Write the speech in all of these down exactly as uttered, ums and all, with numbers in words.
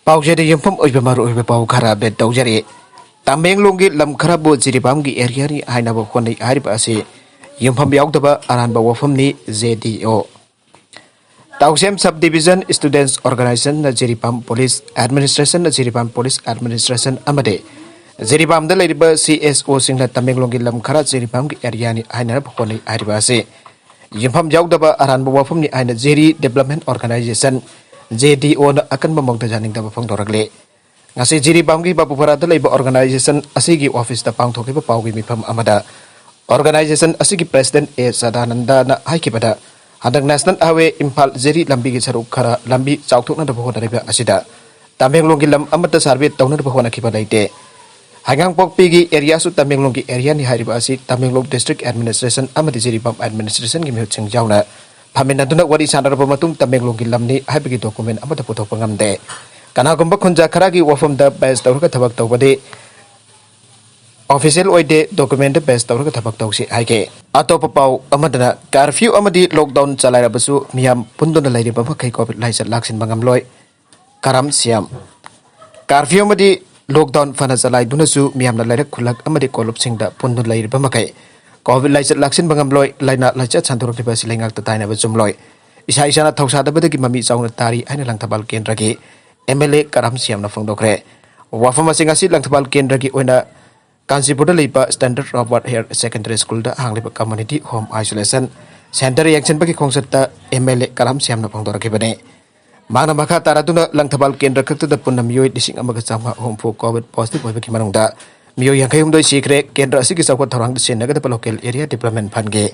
ꯄꯥꯎꯖꯦꯗ ꯌꯨꯝꯐꯝ ꯑꯣꯏꯕ ꯃꯔꯨꯑꯣꯏꯕ ꯄꯥꯎ ꯈꯔ ꯕꯦꯠ ꯇꯧꯖꯔꯤ꯫ ꯇꯃꯦꯡꯂꯣꯡꯒꯤ ꯂꯝ ꯈꯔꯕꯨ ꯖꯤꯔꯤꯕꯥꯝꯒꯤ ꯑꯦꯔꯤꯌꯥꯅꯤ ꯍꯥꯏꯅꯕ ꯍꯣꯠꯅꯩ ꯍꯥꯏꯔꯤꯕ ꯑꯁꯤ ꯌꯨꯝꯐꯝ ꯌꯥꯎꯗꯕ ꯑꯔꯥꯟꯕ ꯋꯥꯐꯝꯅꯤ꯫ J D O. Tousem sub division students ꯑꯣꯔꯒꯅꯥꯏꯖꯦꯁꯟꯅ ꯖꯤꯔꯤꯕꯥꯝ ꯄꯨꯂꯤꯁ ꯑꯦꯗꯃꯤꯅꯤꯁꯇ꯭ꯔꯦꯁꯟꯅ ꯖꯤꯔꯤꯕꯥꯝ ꯄꯨꯂꯤꯁ ꯑꯦꯗꯃꯤꯅꯤꯁꯇ꯭ꯔꯦꯁꯟ ꯑꯃꯗꯤ ꯖꯤꯔꯤꯕꯥꯝꯗ ꯂꯩꯔꯤꯕ ꯁꯤ ꯑꯦꯁ ꯑꯣꯁꯤꯡꯅ ꯇꯃꯦꯡꯂꯣꯡꯒꯤ ꯂꯝ ꯈꯔ ꯖꯤꯔꯤꯕꯥꯝꯒꯤ ꯑꯦꯔꯤꯌꯥꯅꯤ ꯍꯥꯏꯅꯅꯕ ꯍꯣꯠꯅꯩ ꯍꯥꯏꯔꯤꯕ ꯑꯁꯤ ꯌꯨꯝꯐꯝ ꯌꯥꯎꯗꯕ ꯑꯔꯥꯟꯕ ꯋꯥꯐꯝꯅꯤ ꯍꯥꯏꯅ ꯖꯦꯔꯤ ꯗꯤꯕ꯭ꯂꯞꯃꯦꯟ ꯑꯣꯔꯒꯅꯥꯏꯖꯦꯁꯟ, ꯖꯦ ꯗꯤ ꯑꯣꯅ ꯑꯀꯟꯕ ꯃꯑꯣꯡꯗ ꯌꯥꯅꯤꯡꯗꯕ ꯐꯣꯡꯗꯣꯔꯛꯂꯤ꯫ ꯉꯁꯤ ꯖꯤꯔꯤꯕꯥꯝꯒꯤ ꯕꯥꯕꯨꯄꯥꯔꯥꯗ ꯂꯩꯕ ꯑꯣꯔꯒꯅꯥꯏꯖꯦꯁꯟ ꯑꯁꯤꯒꯤ ꯑꯣꯐꯤꯁꯇ ꯄꯥꯡꯊꯣꯛꯈꯤꯕ ꯄꯥꯎꯒꯤ ꯃꯤꯐꯝ ꯑꯃꯗ ꯑꯣꯔꯒꯅꯥꯏꯖꯦꯁꯟ ꯑꯁꯤꯒꯤ ꯄ꯭ꯔꯦꯁꯤꯗꯦꯟꯠ ꯑꯦ ꯁꯗꯥꯅꯟꯗꯅ ꯍꯥꯏꯈꯤꯕꯗ, ꯍꯟꯗꯛ ꯅꯦꯁꯅꯦꯜ ꯍꯥꯏꯋꯦ ꯏꯝꯐꯥꯜ ꯖꯦꯔꯤ ꯂꯝꯕꯤꯒꯤ ꯁꯔꯨꯛ ꯈꯔ ꯂꯝꯕꯤ ꯆꯥꯎꯊꯣꯛꯅꯅꯕ ꯍꯣꯠꯅꯔꯤꯕ ꯑꯁꯤꯗ ꯇꯃꯦꯡꯂꯣꯡꯒꯤ ꯂꯝ ꯑꯃꯠꯇ ꯁꯔꯚꯦ ꯇꯧꯅꯅꯕ ꯍꯣꯠꯅꯈꯤꯕ ꯂꯩꯇꯦ꯫ ꯍꯩꯉꯥꯡꯄꯣꯛꯄꯤꯒꯤ ꯑꯦꯔꯤꯌꯥꯁꯨ ꯇꯃꯦꯡꯂꯣꯡꯒꯤ ꯑꯦꯔꯤꯌꯥꯅꯤ ꯍꯥꯏꯔꯤꯕ ꯑꯁꯤ ꯇꯃꯦꯡꯂꯣꯡ ꯗꯤꯁꯇ꯭ꯔꯤꯛ ꯑꯦꯗꯃꯤꯅꯤꯁꯇ꯭ꯔꯦꯁꯟ ꯑꯃꯗꯤ ꯖꯤꯔꯤꯕꯥꯝ ꯑꯦꯗꯃꯤꯅꯤꯁꯇ꯭ꯔꯦꯁꯟꯒꯤ ꯃꯤꯍꯨꯠꯁꯤꯡ ꯌꯥꯎꯅ ꯐꯝꯃꯤꯟꯅꯗꯨꯅ ꯋꯥꯔꯤ ꯁꯥꯟꯅꯔꯕ ꯃꯇꯨꯡ ꯇꯃꯦꯡꯂꯣꯡꯒꯤ ꯂꯝꯅꯤ ꯍꯥꯏꯕꯒꯤ ꯗꯣꯀꯨꯃꯦꯟ ꯑꯃꯠꯇ ꯄꯨꯊꯣꯛꯄ ꯉꯝꯗꯦ꯫ ꯀꯅꯥꯒꯨꯝꯕ ꯈꯨꯟꯖꯥ ꯈꯔꯒꯤ ꯋꯥꯐꯝꯗ ꯕꯦꯁ ꯇꯧꯔꯒ ꯊꯕꯛ ꯇꯧꯕꯗꯤ ꯑꯣꯐꯤꯁꯤꯌꯦꯜ ꯑꯣꯏꯗꯦ, ꯗꯣꯀꯨꯃꯦꯟꯗ ꯕꯦꯁ ꯇꯧꯔꯒ ꯊꯕꯛ ꯇꯧꯁꯤ ꯍꯥꯏꯒꯦ꯫ ꯑꯇꯣꯞꯄ ꯄꯥꯎ ꯑꯃꯗꯅ ꯀꯥꯔꯐ꯭ꯌꯨ ꯑꯃꯗꯤ ꯂꯣꯛꯗꯥꯎꯟ ꯆꯂꯥꯏꯔꯕꯁꯨ ꯃꯤꯌꯥꯝ ꯄꯨꯟꯗꯨꯅ ꯂꯩꯔꯤꯕ ꯃꯈꯩ ꯀꯣꯚꯤꯗ ꯂꯥꯏꯆꯠ ꯂꯥꯛꯁꯤꯟꯕ ꯉꯝꯂꯣꯏ꯫ ꯀꯔꯝ ꯁꯤꯌꯥꯝ꯫ ꯀꯥꯔꯐ꯭ꯌꯨ ꯑꯃꯗꯤ ꯂꯣꯛꯗꯥꯎꯟ ꯐꯅ ꯆꯂꯥꯏꯗꯨꯅꯁꯨ ꯃꯤꯌꯥꯝꯅ ꯂꯩꯔꯛ ꯈꯨꯜꯂꯛ ꯑꯃꯗꯤ ꯀꯣꯂꯨꯞꯁꯤꯡꯗ ꯄꯨꯟꯗꯨꯅ ꯂꯩꯔꯤꯕ ꯃꯈꯩ ꯀꯣꯚꯤꯗ ꯂꯥꯏꯆꯠ ꯂꯥꯛꯁꯤꯟꯕ ꯉꯝꯂꯣꯏ꯫ ꯂꯥꯏꯅꯥ ꯂꯥꯏꯆꯠ ꯁꯟꯗꯣꯔꯛꯂꯤꯕ ꯑꯁꯤ ꯂꯩꯉꯥꯛꯇ ꯇꯥꯏꯅꯕ ꯆꯨꯝꯂꯣꯏ꯫ ꯏꯁꯥ ꯏꯁꯥꯅ ꯊꯧꯁꯥꯗꯕꯗꯒꯤ ꯃꯃꯤ ꯆꯥꯎꯅ ꯇꯥꯔꯤ ꯍꯥꯏꯅ ꯂꯪꯊꯕꯥꯜ ꯀꯦꯟꯗ꯭ꯔꯒꯤ ꯑꯦꯝ ꯑꯦꯜ ꯑꯦ ꯀꯔꯝ ꯁꯤꯌꯥꯝꯅ ꯐꯣꯡꯗꯣꯛꯈ꯭ꯔꯦ꯫ ꯋꯥꯐꯝ ꯑꯁꯤ ꯉꯁꯤ ꯂꯪꯊꯕꯥꯜ ꯀꯦꯟꯗ꯭ꯔꯒꯤ ꯑꯣꯏꯅ ꯀꯥꯟꯆꯤꯄꯨꯔꯗ ꯂꯩꯕ ꯁ꯭ꯇꯦꯟꯗꯔꯗ ꯔꯣꯕꯥꯔꯠ ꯍꯥꯌꯔ ꯁꯦꯀꯦꯟꯗꯔꯤ ꯁ꯭ꯀꯨꯜꯗ ꯍꯥꯡꯂꯤꯕ ꯀꯝꯃ꯭ꯌꯨꯅꯤꯇꯤ ꯍꯣꯝ ꯑꯥꯏꯁꯣꯂꯦꯁꯟ ꯁꯦꯟꯇꯔ ꯌꯦꯡꯁꯤꯟꯕꯒꯤ ꯈꯣꯡꯆꯠꯇ ꯑꯦꯝ ꯑꯦꯜ ꯑꯦ ꯀꯔꯝ ꯁꯤꯌꯥꯝꯅ ꯐꯣꯡꯗꯣꯔꯛꯈꯤꯕꯅꯤ꯫ ꯃꯍꯥꯛꯅ ꯃꯈꯥ ꯇꯥꯔꯗꯨꯅ ꯂꯪꯊꯕꯥꯜ ꯀꯦꯟꯗ꯭ꯔ ꯈꯛꯇꯗ ꯄꯨꯟꯅ ꯃꯤꯑꯣꯏ ꯂꯤꯁꯤꯡ ꯑꯃꯒ ꯆꯥꯝꯃꯉꯥ ꯍꯨꯝꯐꯨ ꯀꯣꯚꯤꯗ ꯄꯣꯖꯤꯇꯤꯚ ꯑꯣꯏꯕꯒꯤ ꯃꯅꯨꯡꯗ ꯃꯤꯑꯣꯏ ꯌꯥꯡꯈꯩ ꯍꯨꯝꯗꯣꯏ ꯁꯤꯈ꯭ꯔꯦ꯫ ꯀꯦꯟꯗ꯭ꯔ ꯑꯁꯤꯒꯤ ꯆꯥꯎꯈꯠ ꯊꯧꯔꯥꯡꯗ ꯁꯤꯖꯤꯟꯅꯒꯗꯕ ꯂꯣꯀꯦꯜ ꯑꯦꯔꯤꯌꯥ ꯗꯤꯕ꯭ꯂꯞꯃꯦꯟ ꯐꯟꯒꯤ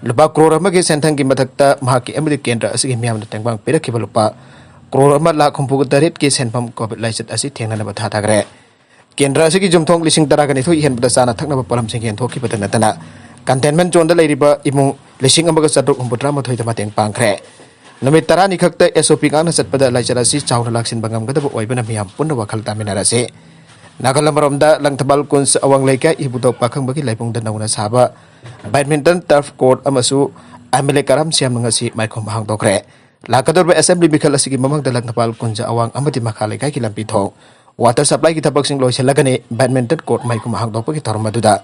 ꯂꯨꯄꯥ ꯀ꯭ꯔꯣꯔ ꯑꯃꯒꯤ ꯁꯦꯟꯊꯪꯒꯤ ꯃꯊꯛꯇ ꯃꯍꯥꯛꯀꯤ ꯑꯃꯗꯤ ꯀꯦꯟꯗ꯭ꯔ ꯑꯁꯤꯒꯤ ꯃꯤꯌꯥꯝꯅ ꯇꯦꯡꯕꯥꯡ ꯄꯤꯔꯛꯈꯤꯕ ꯂꯨꯄꯥ ꯀ꯭ꯔꯣꯔ ꯑꯃ ꯂꯥꯈ ꯍꯨꯝꯐꯨꯒ ꯇꯔꯦꯠꯀꯤ ꯁꯦꯟꯐꯝ ꯀꯣꯚꯤꯗ ꯂꯥꯏꯆꯠ ꯑꯁꯤ ꯊꯦꯡꯅꯅꯕ ꯊꯥꯊꯈ꯭ꯔꯦ꯫ ꯀꯦꯟꯗ꯭ꯔ ꯑꯁꯤꯒꯤ ꯌꯨꯝꯊꯣꯡ ꯂꯤꯁꯤꯡ ꯇꯔꯥꯒ ꯅꯤꯊꯣꯏ ꯍꯦꯟꯕꯗ ꯆꯥꯅ ꯊꯛꯅꯕ ꯄꯣꯠꯂꯝꯁꯤꯡ ꯌꯦꯟꯊꯣꯛꯈꯤꯕꯇ ꯅꯠꯇꯅ, ꯀꯟꯇꯦꯟꯃꯦꯟ ꯖꯣꯟꯗ ꯂꯩꯔꯤꯕ ꯏꯃꯨꯡ ꯂꯤꯁꯤꯡ ꯑꯃꯒ ꯆꯥꯇ꯭ꯔꯨꯛ ꯍꯨꯝꯐꯨ ꯇꯔꯥꯃꯥꯊꯣꯏꯗ ꯃꯇꯦꯡ ꯄꯥꯡꯈ꯭ꯔꯦ꯫ ꯅꯨꯃꯤꯠ ꯇꯔꯥꯅꯤ ꯈꯛꯇ ꯑꯦꯁ ꯑꯣ ꯄꯤ ꯉꯥꯛꯅ ꯆꯠꯄꯗ ꯂꯥꯏꯆꯠ ꯑꯁꯤ ꯆꯥꯎꯅ ꯂꯥꯛꯁꯤꯟꯕ ꯉꯝꯒꯗꯕ ꯑꯣꯏꯕꯅ ꯃꯤꯌꯥꯝ ꯄꯨꯟꯅ ꯋꯥꯈꯜ ꯇꯥꯃꯤꯟꯅꯔꯁꯤ꯫ ꯅꯥꯀꯜ ꯑꯃꯔꯣꯝꯗ ꯂꯪꯊꯕꯥꯜ ꯀꯨꯟꯁ ꯑꯋꯥꯡ ꯂꯩꯀꯥꯏ ꯏꯕꯨꯙꯧ ꯄꯥꯈꯪꯕꯒꯤ ꯂꯥꯏꯕꯨꯡꯗ ꯅꯧꯅ ꯁꯥꯕ ꯕꯦꯗꯃꯤꯟꯇꯟ ꯇꯔꯐ ꯀꯣꯔꯠ ꯑꯃꯁꯨ ꯑꯦꯝ ꯑꯦꯜ ꯑꯦ ꯀꯔꯝ ꯁꯤꯌꯥꯝꯅ ꯉꯁꯤ ꯃꯥꯏꯈꯣꯝ ꯍꯥꯡꯗꯣꯛꯈ꯭ꯔꯦ꯫ ꯂꯥꯛꯀꯗꯧꯔꯤꯕ ꯑꯦꯁꯦꯝꯕ꯭ꯂꯤ ꯃꯤꯈꯜ ꯑꯁꯤꯒꯤ ꯃꯃꯥꯡꯗ ꯂꯪꯊꯕꯥꯜ ꯀꯨꯟꯖ ꯑꯋꯥꯡ ꯑꯃꯗꯤ ꯃꯈꯥ ꯂꯩꯀꯥꯏꯒꯤ ꯂꯝꯕꯤ ꯊꯣꯡ, ꯋꯥꯇꯔ ꯁꯄ꯭ꯂꯥꯏꯒꯤ ꯊꯕꯛꯁꯤꯡ ꯂꯣꯏꯁꯤꯜꯂꯒꯅꯤ꯫ ꯕꯦꯗꯃꯤꯟꯇꯟ ꯀꯣꯔꯠ ꯃꯩ ꯀꯨꯝꯕ ꯍꯥꯡꯗꯣꯛꯄꯒꯤ ꯊꯧꯔꯝ ꯑꯗꯨꯗ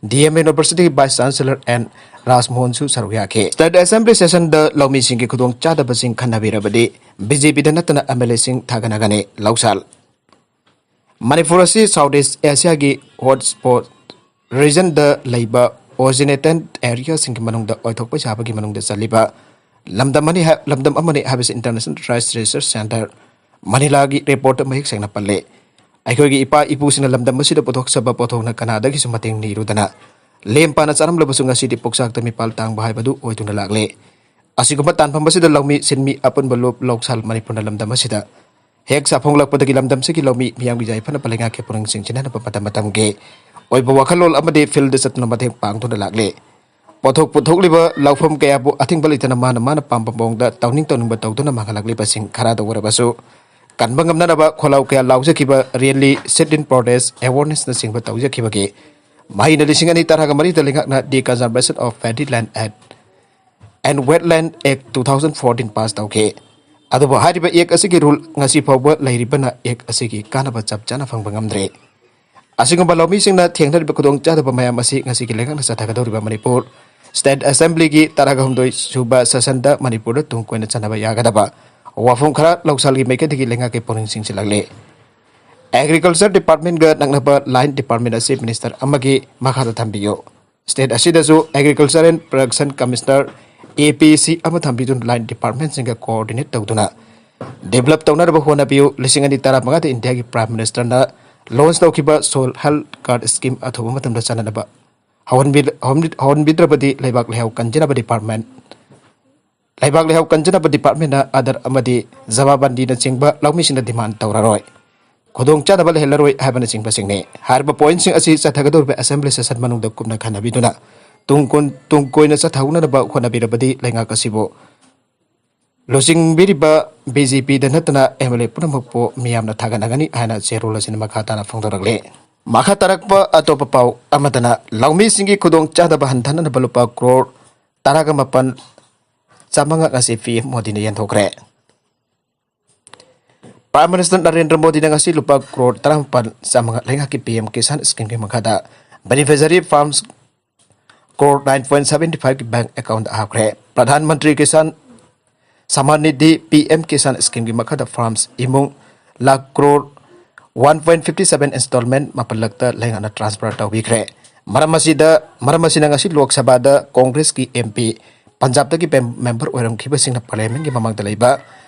ꯗꯤ ꯑꯦꯝ ꯌꯨꯅꯤꯚꯔꯁꯤꯇꯤꯒꯤ ꯚꯥꯏꯁ ꯆꯥꯟꯁꯦꯂꯔ ꯑꯦꯟ ꯔꯥꯖꯃꯣꯍꯟꯁꯨ ꯁꯔꯨꯛ ꯌꯥꯈꯤ꯫ ꯁ꯭ꯇꯦꯠ ꯑꯦꯁꯦꯝꯕ꯭ꯂꯤ ꯁꯦꯁꯟꯗ ꯂꯧꯃꯤꯁꯤꯡꯒꯤ ꯈꯨꯗꯣꯡꯆꯥꯗꯕꯁꯤꯡ ꯈꯟꯅꯕꯤꯔꯕꯗꯤ ꯕꯤ ꯖꯦ ꯄꯤꯗ ꯅꯠꯇꯅ ꯑꯦꯝ ꯑꯦꯜ ꯑꯦꯁꯤꯡ ꯊꯥꯒꯠꯅꯒꯅꯤ꯫ ꯂꯧꯁꯥꯜ ꯃꯅꯤꯄꯨꯔ ꯑꯁꯤ ꯁꯥꯎꯠ ꯏꯁ ꯑꯦꯁꯤꯌꯥꯒꯤ ꯍꯣꯠ ꯁ꯭ꯄꯣꯠ ꯔꯤꯖꯟꯗ ꯂꯩꯕ ꯑꯣꯔꯤꯖꯤꯅꯦꯇꯦꯟ ꯑꯦꯔꯤꯌꯥꯁꯤꯡꯒꯤ ꯃꯅꯨꯡꯗ ꯑꯣꯏꯊꯣꯛꯄ ꯁꯥꯕꯒꯤ ꯃꯅꯨꯡꯗ ꯆꯜꯂꯤꯕ ꯂꯝꯗꯝ ꯑꯃꯅꯤ ꯍꯥꯏ-, ꯂꯝꯗꯝ ꯑꯃꯅꯤ ꯍꯥꯏꯕꯁꯤ ꯏꯟꯇꯔꯅꯦꯁꯅꯦꯜ ꯔꯥꯏꯁ ꯔꯤꯁꯔꯁ ꯁꯦꯟꯇꯔ, ꯃꯅꯤꯂꯥꯒꯤ ꯔꯤꯄꯣꯔꯠꯇ ꯃꯌꯦꯛ ꯁꯦꯡꯅ ꯄꯜꯂꯤ꯫ ꯑꯩꯈꯣꯏꯒꯤ ꯏꯄꯥ ꯏꯄꯨꯁꯤꯡꯅ ꯂꯝꯗꯝ ꯑꯁꯤꯗ ꯄꯨꯊꯣꯛꯆꯕ ꯄꯣꯠꯊꯣꯛꯅ ꯀꯅꯥꯗꯒꯤꯁꯨ ꯃꯇꯦꯡ ꯅꯤꯔꯨꯗꯅ ꯂꯦꯝ ꯄꯥꯅ ꯆꯥꯔꯝꯂꯕꯁꯨ ꯉꯁꯤꯗꯤ ꯄꯣꯛꯆꯥꯛꯇ ꯃꯤꯄꯥꯜ ꯇꯥꯡꯕ ꯍꯥꯏꯕꯗꯨ ꯑꯣꯏꯗꯨꯅ ꯂꯥꯛꯂꯦ꯫ ꯑꯁꯤꯒꯨꯝꯕ ꯇꯥꯟꯐꯝ ꯑꯁꯤꯗ ꯂꯧꯃꯤ ꯁꯤꯟꯃꯤ ꯑꯄꯨꯟꯕ ꯂꯨꯞ ꯂꯧꯁꯥꯜ ꯃꯅꯤꯄꯨꯔꯅ ꯂꯝꯗꯝ ꯑꯁꯤꯗ ꯍꯦꯛ ꯁꯥꯐꯣꯡꯂꯛꯄꯗꯒꯤ ꯂꯝꯗꯝꯁꯤꯒꯤ ꯂꯧꯃꯤ ꯃꯤꯌꯥꯝꯒꯤ ꯌꯥꯏꯐꯅꯕ ꯂꯩꯉꯥꯛꯀꯤ ꯄꯨꯛꯅꯤꯡ ꯆꯤꯡꯁꯤꯟꯅꯅꯕ ꯃꯇꯝ ꯃꯇꯝꯒꯤ ꯑꯣꯏꯕ ꯋꯥꯈꯜꯂꯣꯟ ꯑꯃꯗꯤ ꯐꯤꯜꯗ ꯆꯠꯇꯨꯅ ꯃꯇꯦꯡ ꯄꯥꯡꯗꯨꯅ ꯂꯥꯛꯂꯤ꯫ ꯄꯣꯠꯊꯣꯛ ꯄꯨꯊꯣꯛꯂꯤꯕ ꯂꯧꯐꯝ ꯀꯌꯥꯕꯨ ꯑꯊꯤꯡꯕ ꯂꯩꯇꯅ ꯃꯥꯅ ꯃꯥꯅ ꯄꯥꯝꯕ ꯃꯑꯣꯡꯗ ꯇꯧꯅꯤꯡ ꯇꯧꯅꯤꯡꯕ ꯇꯧꯗꯨꯅ ꯃꯥꯡꯍꯜꯂꯛꯂꯤꯕꯁꯤꯡ ꯈꯔꯗ ꯑꯣꯏꯔꯕꯁꯨ ꯀꯟꯕ ꯉꯝꯅꯅꯕ ꯈꯣꯜꯂꯥꯎ ꯀꯌꯥ ꯂꯥꯎꯖꯈꯤꯕ, ꯔꯦꯂꯤ, ꯁꯤꯠ ꯏꯟ ꯄ꯭ꯔꯣꯇꯦꯁ, ꯑꯦꯋꯥꯔꯅꯦꯁꯅꯆꯤꯡꯕ ꯇꯧꯖꯈꯤꯕꯒꯤ ꯃꯍꯩꯅ ꯂꯤꯁꯤꯡ ꯑꯅꯤ ꯇꯔꯥꯒ ꯃꯔꯤꯗ ꯂꯩꯉꯥꯛꯅ Deconservation of Paddy Land Act and Wetland Act two thousand fourteen pass ꯇꯧꯈꯤ꯫ ꯑꯗꯨꯕꯨ ꯍꯥꯏꯔꯤꯕ ꯑꯦꯛ ꯑꯁꯤꯒꯤ ꯔꯨꯜ ꯉꯁꯤ ꯐꯥꯎꯕ ꯂꯩꯔꯤꯕꯅ ꯑꯦꯛ ꯑꯁꯤꯒꯤ ꯀꯥꯟꯅꯕ ꯆꯞ ꯆꯥꯅ ꯐꯪꯕ ꯉꯝꯗ꯭ꯔꯦ꯫ ꯑꯁꯤꯒꯨꯝꯕ ꯂꯧꯃꯤꯁꯤꯡꯅ ꯊꯦꯡꯅꯔꯤꯕ ꯈꯨꯗꯣꯡꯆꯥꯗꯕ ꯃꯌꯥꯝ ꯑꯁꯤ ꯉꯁꯤꯒꯤ ꯂꯩꯉꯥꯛꯅ ꯆꯠꯊꯒꯗꯧꯔꯤꯕ ꯃꯅꯤꯄꯨꯔ ꯁ꯭ꯇꯦꯠ ꯑꯦꯁꯦꯝꯕ꯭ꯂꯤꯒꯤ ꯇꯔꯥꯒ ꯍꯨꯝꯗꯣꯏ ꯁꯨꯕ ꯁꯦꯁꯟꯗ ꯃꯅꯤꯄꯨꯔꯗ ꯇꯨꯡ ꯀꯣꯏꯅ ꯆꯠꯅꯕ ꯌꯥꯒꯗꯕ ꯋꯥꯐꯝ ꯈꯔ ꯂꯧꯁꯥꯜꯒꯤ ꯃꯥꯏꯀꯩꯗꯒꯤ ꯂꯩꯉꯥꯛꯀꯤ ꯄꯨꯛꯅꯤꯡ ꯆꯤꯡꯁꯤꯜꯂꯛꯂꯤ꯫ ꯑꯦꯒ꯭ꯔꯤꯀꯜꯆꯔ ꯗꯤꯄꯥꯔꯠꯃꯦꯟꯒ ꯅꯛꯅꯕ ꯂꯥꯏꯟ ꯗꯤꯄꯥꯔꯠꯃꯦꯟ ꯑꯁꯤ ꯃꯤꯅꯤꯁꯇꯔ ꯑꯃꯒꯤ ꯃꯈꯥꯗ ꯊꯝꯕꯤꯌꯨ꯫ ꯁ꯭ꯇꯦꯠ ꯑꯁꯤꯗꯁꯨ Agriculture and Production Commissioner, A P C, ꯑꯃ ꯊꯝꯕꯤꯗꯨꯅ ꯂꯥꯏꯟ ꯗꯤꯄꯥꯔꯠꯃꯦꯟꯁꯤꯡꯒ ꯀꯣꯑꯣꯔꯗꯤꯅꯦꯠ ꯇꯧꯗꯨꯅ ꯗꯤꯕꯂꯞ ꯇꯧꯅꯅꯕ ꯍꯣꯠꯅꯕꯤꯌꯨ꯫ ꯂꯤꯁꯤꯡ ꯑꯅꯤ ꯇꯔꯥꯃꯉꯥꯗ ꯏꯟꯗꯤꯌꯥꯒꯤ ꯄ꯭ꯔꯥꯏꯝ ꯃꯤꯅꯤꯁꯇꯔꯅ ꯂꯣꯟꯆ ꯇꯧꯈꯤꯕ ꯁꯣꯏꯜ ꯍꯦꯜꯊ ꯀꯥꯔꯗ ꯁ꯭ꯀꯤꯝ ꯑꯊꯨꯕ ꯃꯇꯝꯗ ꯆꯠꯅꯅꯕ ꯍꯧꯍꯟꯕꯤ-, ꯍꯧꯍꯟꯕꯤ-, ꯍꯧꯍꯟꯕꯤꯗ꯭ꯔꯕꯗꯤ ꯂꯩꯕꯥꯛ ꯂꯩꯍꯥꯎ ꯀꯟꯖꯅꯕ ꯗꯤꯄꯥꯔꯠꯃꯦꯟ ꯂꯩꯕꯥꯛ ꯂꯩꯍꯥꯎ ꯀꯟꯖꯅꯕ ꯗꯤꯄꯥꯔꯠꯃꯦꯟꯅ ꯑꯥꯙꯥꯔ ꯑꯃꯗꯤ ꯖꯃꯥꯕꯟꯗꯤꯅꯆꯤꯡꯕ ꯂꯧꯃꯤꯁꯤꯡꯗ ꯗꯤꯃꯥꯟ ꯇꯧꯔꯔꯣꯏ, ꯈꯨꯗꯣꯡꯆꯥꯗꯕ ꯂꯩꯍꯜꯂꯔꯣꯏ ꯍꯥꯏꯕꯅꯆꯤꯡꯕꯁꯤꯡꯅꯤ꯫ ꯍꯥꯏꯔꯤꯕ ꯄꯣꯏꯟꯠꯁꯤꯡ ꯑꯁꯤ ꯆꯠꯊꯒꯗꯧꯔꯤꯕ ꯑꯦꯁꯦꯝꯕ꯭ꯂꯤ ꯁꯦꯁꯟ ꯃꯅꯨꯡꯗ ꯀꯨꯞꯅ ꯈꯟꯅꯕꯤꯗꯨꯅ ꯇꯨꯡ ꯀꯣꯟ-, ꯇꯨꯡ ꯀꯣꯏꯅ ꯆꯠꯊꯍꯧꯅꯅꯕ ꯍꯣꯠꯅꯕꯤꯔꯕꯗꯤ ꯂꯩꯉꯥꯛ ꯑꯁꯤꯕꯨ ꯂꯨꯆꯤꯡꯕꯤꯔꯤꯕ ꯕꯤ ꯖꯦ ꯄꯤꯗ ꯅꯠꯇꯅ ꯑꯦꯝ ꯑꯦꯜ ꯑꯦ ꯄꯨꯝꯅꯃꯛꯄꯨ ꯃꯤꯌꯥꯝꯅ ꯊꯥꯒꯠꯅꯒꯅꯤ ꯍꯥꯏꯅ ꯆꯦꯔꯣꯜ ꯑꯁꯤꯅ ꯃꯈꯥ ꯇꯥꯅ ꯐꯣꯡꯗꯣꯔꯛꯂꯤ꯫ ꯃꯈꯥ ꯇꯥꯔꯛꯄ ꯑꯇꯣꯞꯄ ꯄꯥꯎ ꯑꯃꯗꯅ ꯂꯧꯃꯤꯁꯤꯡꯒꯤ ꯈꯨꯗꯣꯡꯆꯥꯗꯕ ꯍꯟꯊꯅꯅꯕ ꯂꯨꯄꯥ ꯀ꯭ꯔꯣꯔ ꯇꯔꯥꯒ ꯃꯥꯄꯟ ꯆꯥꯝꯃꯉꯥ ꯉꯁꯤ ꯄꯤ ꯑꯦꯝ ꯃꯣꯗꯤꯅ ꯌꯦꯟꯊꯣꯛꯈ꯭ꯔꯦ꯫ Prime Minister ꯅꯔꯦꯟꯗ꯭ꯔ ꯃꯣꯗꯤꯅ ꯉꯁꯤ ꯂꯨꯄꯥ ꯀ꯭ꯔꯣꯔ ꯇꯔꯥꯃꯥꯄꯜ ꯆꯥꯝꯃꯉꯥ ꯂꯩꯉꯥꯛꯀꯤ ꯄꯤ ꯑꯦꯝ ꯀꯤꯁꯥꯟ ꯁ꯭ꯀꯤꯝꯒꯤ ꯃꯈꯥꯗ beneficiary farmers crore nine point seventy ꯐꯥꯏꯚꯀꯤ ꯕꯦꯡꯛ ꯑꯦꯀꯥꯎꯟꯗ ꯍꯥꯞꯈ꯭ꯔꯦ꯫ ꯄ꯭ꯔꯙꯥꯟ ꯃꯟꯇ꯭ꯔꯤ ꯀꯤꯁꯥꯟ ꯁꯃꯥꯟ ꯅꯤꯙꯤ, ꯄꯤ ꯑꯦꯝ ꯀꯤꯁꯥꯟ ꯁ꯭ꯀꯤꯝꯒꯤ ꯃꯈꯥꯗ ꯐꯥꯔꯝꯁ ꯏꯃꯨꯡ lakh crore one point fifty seven instalment ꯃꯥꯄꯜ ꯂꯛꯇ ꯂꯩꯉꯥꯛꯅ ꯇ꯭ꯔꯥꯟꯁꯐꯔ ꯇꯧꯕꯤꯈ꯭ꯔꯦ꯫ ꯃꯔꯝ ꯑꯁꯤꯗ, ꯃꯔꯝ ꯑꯁꯤꯅ ꯉꯁꯤ ꯂꯣꯛ ꯁꯚꯥꯗ ꯀꯣꯡꯒ꯭ꯔꯦꯁꯀꯤ ꯑꯦꯝ ꯄꯤ, ꯄꯟꯖꯥꯕꯇꯒꯤ ꯄꯦꯝ-, ꯃꯦꯝꯕꯔ ꯑꯣꯏꯔꯝꯈꯤꯕꯁꯤꯡꯅ ꯄꯥꯔꯂꯤꯌꯥꯃꯦꯟꯒꯤ ꯃꯃꯥꯡꯗ ꯂꯩꯕ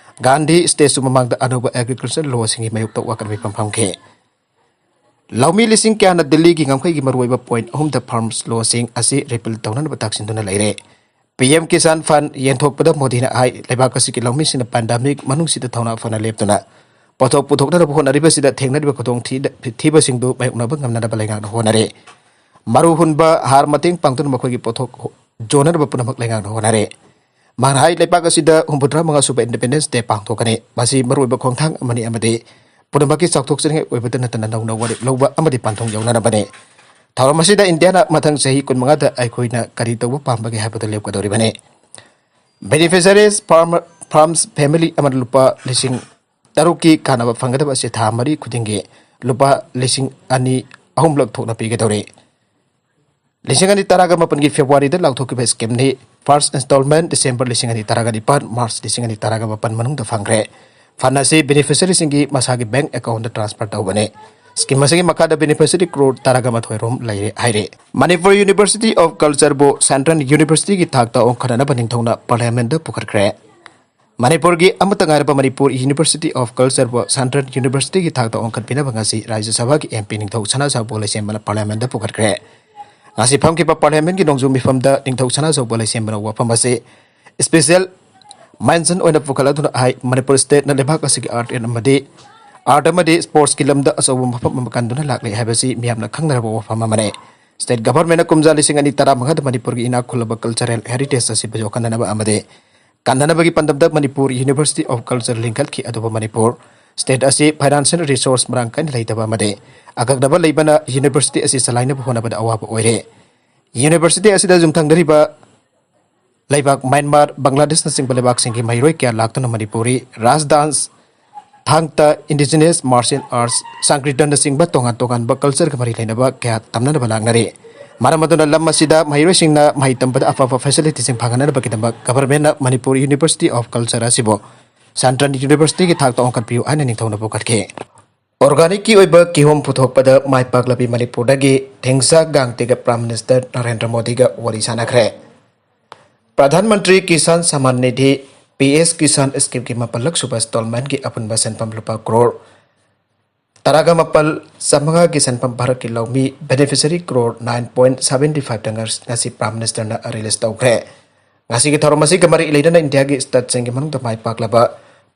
ꯒꯥꯟꯙꯤ ꯁ꯭ꯇꯦꯆꯨ ꯃꯃꯥꯡꯗ ꯑꯅꯧꯕ ꯑꯦꯒ꯭ꯔꯤꯀꯜꯆꯔ ꯂꯣꯁꯤꯡꯒꯤ ꯃꯥꯌꯣꯛꯇ ꯋꯥꯀꯠ ꯃꯤꯐꯝ ꯐꯝꯈꯤ꯫ ꯂꯧꯃꯤ ꯂꯤꯁꯤꯡ ꯀꯌꯥꯅ ꯗꯤꯜꯂꯤꯒꯤ ꯉꯝꯈꯩꯒꯤ ꯃꯔꯨꯑꯣꯏꯕ ꯄꯣꯏꯟꯠ ꯑꯍꯨꯝꯗ ꯐꯥꯔꯝꯁ ꯂꯣꯁꯤꯡ ꯑꯁꯤ ꯔꯤꯄꯤꯜ ꯇꯧꯅꯅꯕ ꯇꯛꯁꯤꯟꯗꯨꯅ ꯂꯩꯔꯦ꯫ ꯄꯤ ꯑꯦꯝ ꯀꯤꯁꯥꯟ ꯐꯟꯗ ꯌꯦꯟꯊꯣꯛꯄꯗ ꯃꯣꯗꯤꯅ ꯍꯥꯏ, ꯂꯩꯕꯥꯛ ꯑꯁꯤꯒꯤ ꯂꯧꯃꯤꯁꯤꯡꯅ ꯄꯥꯟꯗꯥꯃꯤꯛ ꯃꯅꯨꯡꯁꯤꯗ ꯊꯧꯅꯥ ꯐꯅ ꯂꯦꯞꯇꯨꯅ ꯄꯣꯠꯊꯣꯛ ꯄꯨꯊꯣꯛꯅꯅꯕ ꯍꯣꯠꯅꯔꯤꯕꯁꯤꯗ ꯊꯦꯡꯅꯔꯤꯕ ꯈꯨꯗꯣꯡ ꯊꯤ-, ꯊꯤꯕꯁꯤꯡꯗꯨ ꯃꯥꯌꯣꯛꯅꯕ ꯉꯝꯅꯅꯕ ꯂꯩꯉꯥꯛꯅ ꯍꯣꯠꯅꯔꯦ꯫ ꯃꯔꯨ ꯍꯨꯟꯕ, ꯍꯥꯔ ꯃꯇꯦꯡ ꯄꯥꯡꯗꯨꯅ ꯃꯈꯣꯏꯒꯤ ꯄꯣꯠꯊꯣꯛ ꯍꯣ-, ꯌꯣꯟꯅꯅꯕ ꯄꯨꯝꯅꯃꯛ ꯂꯩꯉꯥꯛꯅ ꯍꯣꯠꯅꯔꯦ꯫ ꯃꯍꯥꯛꯅ ꯍꯥꯏ, ꯂꯩꯕꯥꯛ ꯑꯁꯤꯗ ꯍꯨꯝꯐꯨꯇꯔꯥ ꯃꯉꯥ ꯁꯨꯕ ꯏꯟꯗꯤꯄꯦꯟꯗꯦꯟꯁ ꯗꯦ ꯄꯥꯡꯊꯣꯛꯀꯅꯤ꯫ ꯃꯁꯤ ꯃꯔꯨꯑꯣꯏꯕ ꯈꯣꯡꯊꯥꯡ ꯑꯃꯅꯤ ꯑꯃꯗꯤ ꯄꯨꯝꯅꯃꯛꯀꯤ ꯆꯥꯎꯊꯣꯛꯆꯅꯤꯡꯉꯥꯏ ꯑꯣꯏꯕꯇ ꯅꯠꯇꯅ ꯅꯧꯅ ꯋꯥꯔꯦꯞ ꯂꯧꯕ ꯑꯃꯗꯤ ꯄꯥꯟꯊꯨꯡ ꯌꯧꯅꯅꯕꯅꯤ꯫ ꯊꯧꯔꯝ ꯑꯁꯤꯗ ꯏꯟꯗꯤꯌꯥꯅ ꯃꯊꯪ ꯆꯍꯤ ꯀꯨꯟꯃꯉꯥꯗ ꯑꯩꯈꯣꯏꯅ ꯀꯔꯤ ꯇꯧꯕ ꯄꯥꯝꯕꯒꯦ ꯍꯥꯏꯕꯗꯨ ꯂꯦꯞꯀꯗꯧꯔꯤꯕꯅꯤ꯫ ꯕꯦꯅꯤꯐꯤꯁꯔꯤꯁ ꯐꯥꯔꯃꯔ, ꯐꯥꯔꯝꯁ ꯐꯦꯃꯤꯂꯤ ꯑꯃꯅ ꯂꯨꯄꯥ ꯂꯤꯁꯤꯡ ꯇꯔꯨꯛꯀꯤ ꯀꯥꯟꯅꯕ ꯐꯪꯒꯗꯕ ꯑꯁꯤ ꯊꯥ ꯃꯔꯤ ꯈꯨꯗꯤꯡꯒꯤ ꯂꯨꯄꯥ ꯂꯤꯁꯤꯡ ꯑꯅꯤ ꯑꯍꯨꯝꯂꯛ ꯊꯣꯛꯅ ꯄꯤꯒꯗꯧꯔꯤ꯫ ꯂꯤꯁꯤꯡ ꯑꯅꯤ ꯇꯔꯥꯒ ꯃꯥꯄꯟꯒꯤ ꯐꯦꯕ꯭ꯔꯨꯋꯥꯔꯤꯗ ꯂꯥꯎꯊꯣꯛꯈꯤꯕ ꯁ꯭ꯀꯤꯝꯅꯤ꯫ ꯐꯥꯔꯁ ꯏꯟꯁꯇꯣꯜꯃꯦꯟ ꯗꯤꯁꯦꯝꯕꯔ ꯂꯤꯁꯤꯡ ꯑꯅꯤ ꯇꯔꯥꯒ ꯅꯤꯄꯥꯟ, ꯃꯥꯔꯆ ꯂꯤꯁꯤꯡ ꯑꯅꯤ ꯇꯔꯥꯒ ꯃꯥꯄꯟ ꯃꯅꯨꯡꯗ ꯐꯪꯈ꯭ꯔꯦ꯫ ꯐꯟꯗ ꯑꯁꯤ ꯕꯦꯅꯤꯐꯤꯁꯔꯤꯁꯤꯡꯒꯤ ꯃꯁꯥꯒꯤ ꯕꯦꯡꯛ ꯑꯦꯀꯥꯎꯟꯗ ꯇ꯭ꯔꯥꯟꯁꯐꯔ ꯇꯧꯕꯅꯤ꯫ ꯁ꯭ꯀꯤꯝ ꯑꯁꯤꯒꯤ ꯃꯈꯥꯗ ꯕꯦꯅꯤꯐꯤꯁꯔꯤ ꯀ꯭ꯔꯣꯔ ꯇꯔꯥꯒ ꯃꯥꯊꯣꯏ ꯔꯣꯝ ꯂꯩꯔꯦ ꯍꯥꯏꯔꯦ꯫ ꯃꯅꯤꯄꯨꯔ ꯌꯨꯅꯤꯚꯔꯁꯤꯇꯤ ꯑꯣꯐ ꯀꯜꯆꯔꯕꯨ ꯁꯦꯟꯇ꯭ꯔꯦꯜ ꯌꯨꯅꯤꯚꯔꯁꯤꯇꯤꯒꯤ ꯊꯥꯛꯇ ꯑꯣꯟꯈꯠꯅꯅꯕ ꯅꯤꯡꯊꯧꯅ ꯄꯥꯔꯂꯤꯌꯥꯃꯦꯟꯗ ꯄꯨꯈꯠꯈ꯭ꯔꯦ꯫ ꯃꯅꯤꯄꯨꯔꯒꯤ ꯑꯃꯠꯇ ꯉꯥꯏꯔꯕ ꯃꯅꯤꯄꯨꯔ ꯌꯨꯅꯤꯚꯔꯁꯤꯇꯤ ꯑꯣꯐ ꯀꯜꯆꯔꯕꯨ ꯁꯦꯟꯇ꯭ꯔꯦꯜ ꯌꯨꯅꯤꯚꯔꯁꯤꯇꯤꯒꯤ ꯊꯥꯛꯇ ꯑꯣꯟꯈꯠꯄꯤꯅꯕ ꯉꯁꯤ ꯔꯥꯖ꯭ꯌ ꯁꯚꯥꯒꯤ ꯑꯦꯝ ꯄꯤ ꯅꯤꯡꯊꯧ ꯁꯅꯥꯖꯥꯎꯕ ꯂꯩꯁꯦꯝꯕꯅ ꯄꯥꯔꯂꯤꯌꯥꯃꯦꯟꯗ ꯄꯨꯈꯠꯈ꯭ꯔꯦ꯫ ꯉꯁꯤ ꯐꯝꯈꯤꯕ ꯄꯥꯔꯂꯤꯌꯥꯃꯦꯟꯒꯤ ꯅꯣꯡꯖꯨ ꯃꯤꯐꯝꯗ ꯅꯤꯡꯊꯧ ꯁꯅꯥꯖꯥꯎꯕ ꯂꯩꯁꯦꯝꯕꯅ ꯋꯥꯐꯝ ꯑꯁꯤ ꯏꯁꯄꯤꯁꯦꯜ ꯃꯦꯟꯁꯟ ꯑꯣꯏꯅ ꯄꯨꯈꯠꯂꯗꯨꯅ ꯍꯥꯏ, ꯃꯅꯤꯄꯨꯔ ꯁ꯭ꯇꯦꯠꯅ ꯂꯩꯕꯥꯛ ꯑꯁꯤꯒꯤ ꯑꯥꯔꯠ ꯑꯃꯗꯤ, ꯑꯥꯔꯠ ꯑꯃꯗꯤ ꯁ꯭ꯄꯣꯔꯠꯁꯀꯤ ꯂꯝꯗ ꯑꯆꯧꯕ ꯃꯐꯝ ꯑꯃ ꯀꯟꯗꯨꯅ ꯂꯥꯛꯂꯤ ꯍꯥꯏꯕꯁꯤ ꯃꯤꯌꯥꯝꯅ ꯈꯪꯅꯔꯕ ꯋꯥꯐꯝ ꯑꯃꯅꯤ꯫ ꯁ꯭ꯇꯦꯠ ꯒꯚꯔꯟꯃꯦꯟꯠꯅ ꯀꯨꯝꯖꯥ ꯂꯤꯁꯤꯡ ꯑꯅꯤ ꯇꯔꯥꯃꯉꯥꯗ ꯃꯅꯤꯄꯨꯔꯒꯤ ꯏꯅꯥꯛ ꯈꯨꯜꯂꯕ ꯀꯜꯆꯔꯦꯜ ꯍꯦꯔꯤꯇꯦꯖ ꯑꯁꯤ ꯌꯣꯛꯈꯠꯅꯅꯕ ꯑꯃꯗꯤ ꯀꯟꯅꯅꯕꯒꯤ ꯄꯥꯟꯗꯝꯗ ꯃꯅꯤꯄꯨꯔ ꯌꯨꯅꯤꯚꯔꯁꯤꯇꯤ ꯑꯣꯐ ꯀꯜꯆꯔ ꯂꯤꯡꯈꯠꯈꯤ, ꯑꯗꯨꯕꯨ ꯃꯅꯤꯄꯨꯔ ꯁ꯭ꯇꯦꯠ ꯑꯁꯤ ꯐꯥꯏꯅꯥꯟꯁꯤꯌꯦꯜ ꯔꯤꯁꯣꯔꯁ ꯃꯔꯥꯡ ꯀꯥꯏꯅ ꯂꯩꯇꯕ ꯑꯃꯗꯤ ꯑꯀꯛꯅꯕ ꯂꯩꯕꯅ ꯌꯨꯅꯤꯚꯔꯁꯤꯇꯤ ꯑꯁꯤ ꯆꯂꯥꯏꯅꯕ ꯍꯣꯠꯅꯕꯗ ꯑꯋꯥꯕ ꯑꯣꯏꯔꯦ꯫ ꯌꯨꯅꯤꯚꯔꯁꯤꯇꯤ ꯑꯁꯤꯗ ꯌꯨꯝꯊꯪꯅꯔꯤꯕ ꯂꯩꯕꯥꯛ ꯃ꯭ꯌꯥꯟꯃꯥꯔ, ꯕꯪꯒ꯭ꯂꯥꯗꯦꯁꯅꯆꯤꯡꯕ ꯂꯩꯕꯥꯛꯁꯤꯡꯒꯤ ꯃꯍꯩꯔꯣꯏ ꯀꯌꯥ ꯂꯥꯛꯇꯨꯅ ꯃꯅꯤꯄꯨꯔꯤ ꯔꯥꯁ ꯗꯥꯟꯁ, ꯊꯥꯡ ꯇꯥ, indigenous martial arts, ꯁꯪꯀ꯭ꯔꯤꯇꯟꯅꯆꯤꯡꯕ ꯇꯣꯉꯥꯟ ꯇꯣꯉꯥꯟꯕ cultureꯒ ꯃꯔꯤ ꯂꯩꯅꯕ ꯀꯌꯥ ꯇꯝꯅꯅꯕ ꯂꯥꯛꯅꯔꯤ꯫ ꯃꯔꯝ ꯑꯗꯨꯅ ꯂꯝ ꯑꯁꯤꯗ ꯃꯍꯩꯔꯣꯏꯁꯤꯡꯅ ꯃꯍꯩ ꯇꯝꯕꯗ ꯑꯐꯕ facilityꯁꯤꯡ ꯐꯪꯍꯟꯅꯕꯒꯤꯗꯃꯛ governmentꯅ Manipur University of Culture ꯑꯁꯤꯕꯨ Central Universityꯒꯤ ꯊꯥꯛꯇ ꯋꯥꯡꯈꯠꯄꯤꯌꯨ ꯍꯥꯏꯅ ꯅꯤꯡꯊꯧꯅ ꯄꯨꯈꯠꯈꯤ꯫ Organicꯀꯤ ꯑꯣꯏꯕ ꯀꯤꯍꯣꯝ ꯄꯨꯊꯣꯛꯄꯗ ꯃꯥꯏ ꯄꯥꯛꯂꯕꯤ ꯃꯅꯤꯄꯨꯔꯗꯒꯤ ꯊꯦꯡꯖꯥ ꯒꯥꯡꯇꯦꯒ Prime Minister ꯅꯔꯦꯟꯗ꯭ꯔ ꯃꯣꯗꯤꯒ ꯋꯥꯔꯤ ꯁꯥꯟꯅꯈ꯭ꯔꯦ꯫ ꯄ꯭ꯔꯙꯥꯟ Mantri Kisan Samman Nidhi, P S Kisan Schemeꯒꯤ ꯃꯥꯄꯜꯂꯛ ꯁꯨꯕ installmentꯀꯤ ꯑꯄꯨꯟꯕ ꯁꯦꯟꯐꯝ ꯂꯨꯄꯥ ꯀ꯭ꯔꯣꯔ ꯇꯔꯥꯒ ꯃꯥꯄꯜ ꯆꯥꯃꯉꯥꯒꯤ ꯁꯦꯟꯐꯝ ꯚꯥꯔꯠꯀꯤ ꯂꯧꯃꯤ beneficiary crore nine point seventy five ꯇ ꯉꯁꯤ Prime Ministerꯅ release ꯇꯧꯈ꯭ꯔꯦ꯫ ꯉꯁꯤꯒꯤ ꯊꯧꯔꯝ ꯑꯁꯤꯒ ꯃꯔꯤ ꯂꯩꯅꯅ ꯏꯟꯗꯤꯌꯥꯒꯤ stateꯁꯤꯡꯒꯤ ꯃꯅꯨꯡꯗ ꯃꯥꯏ ꯄꯥꯛꯂꯕ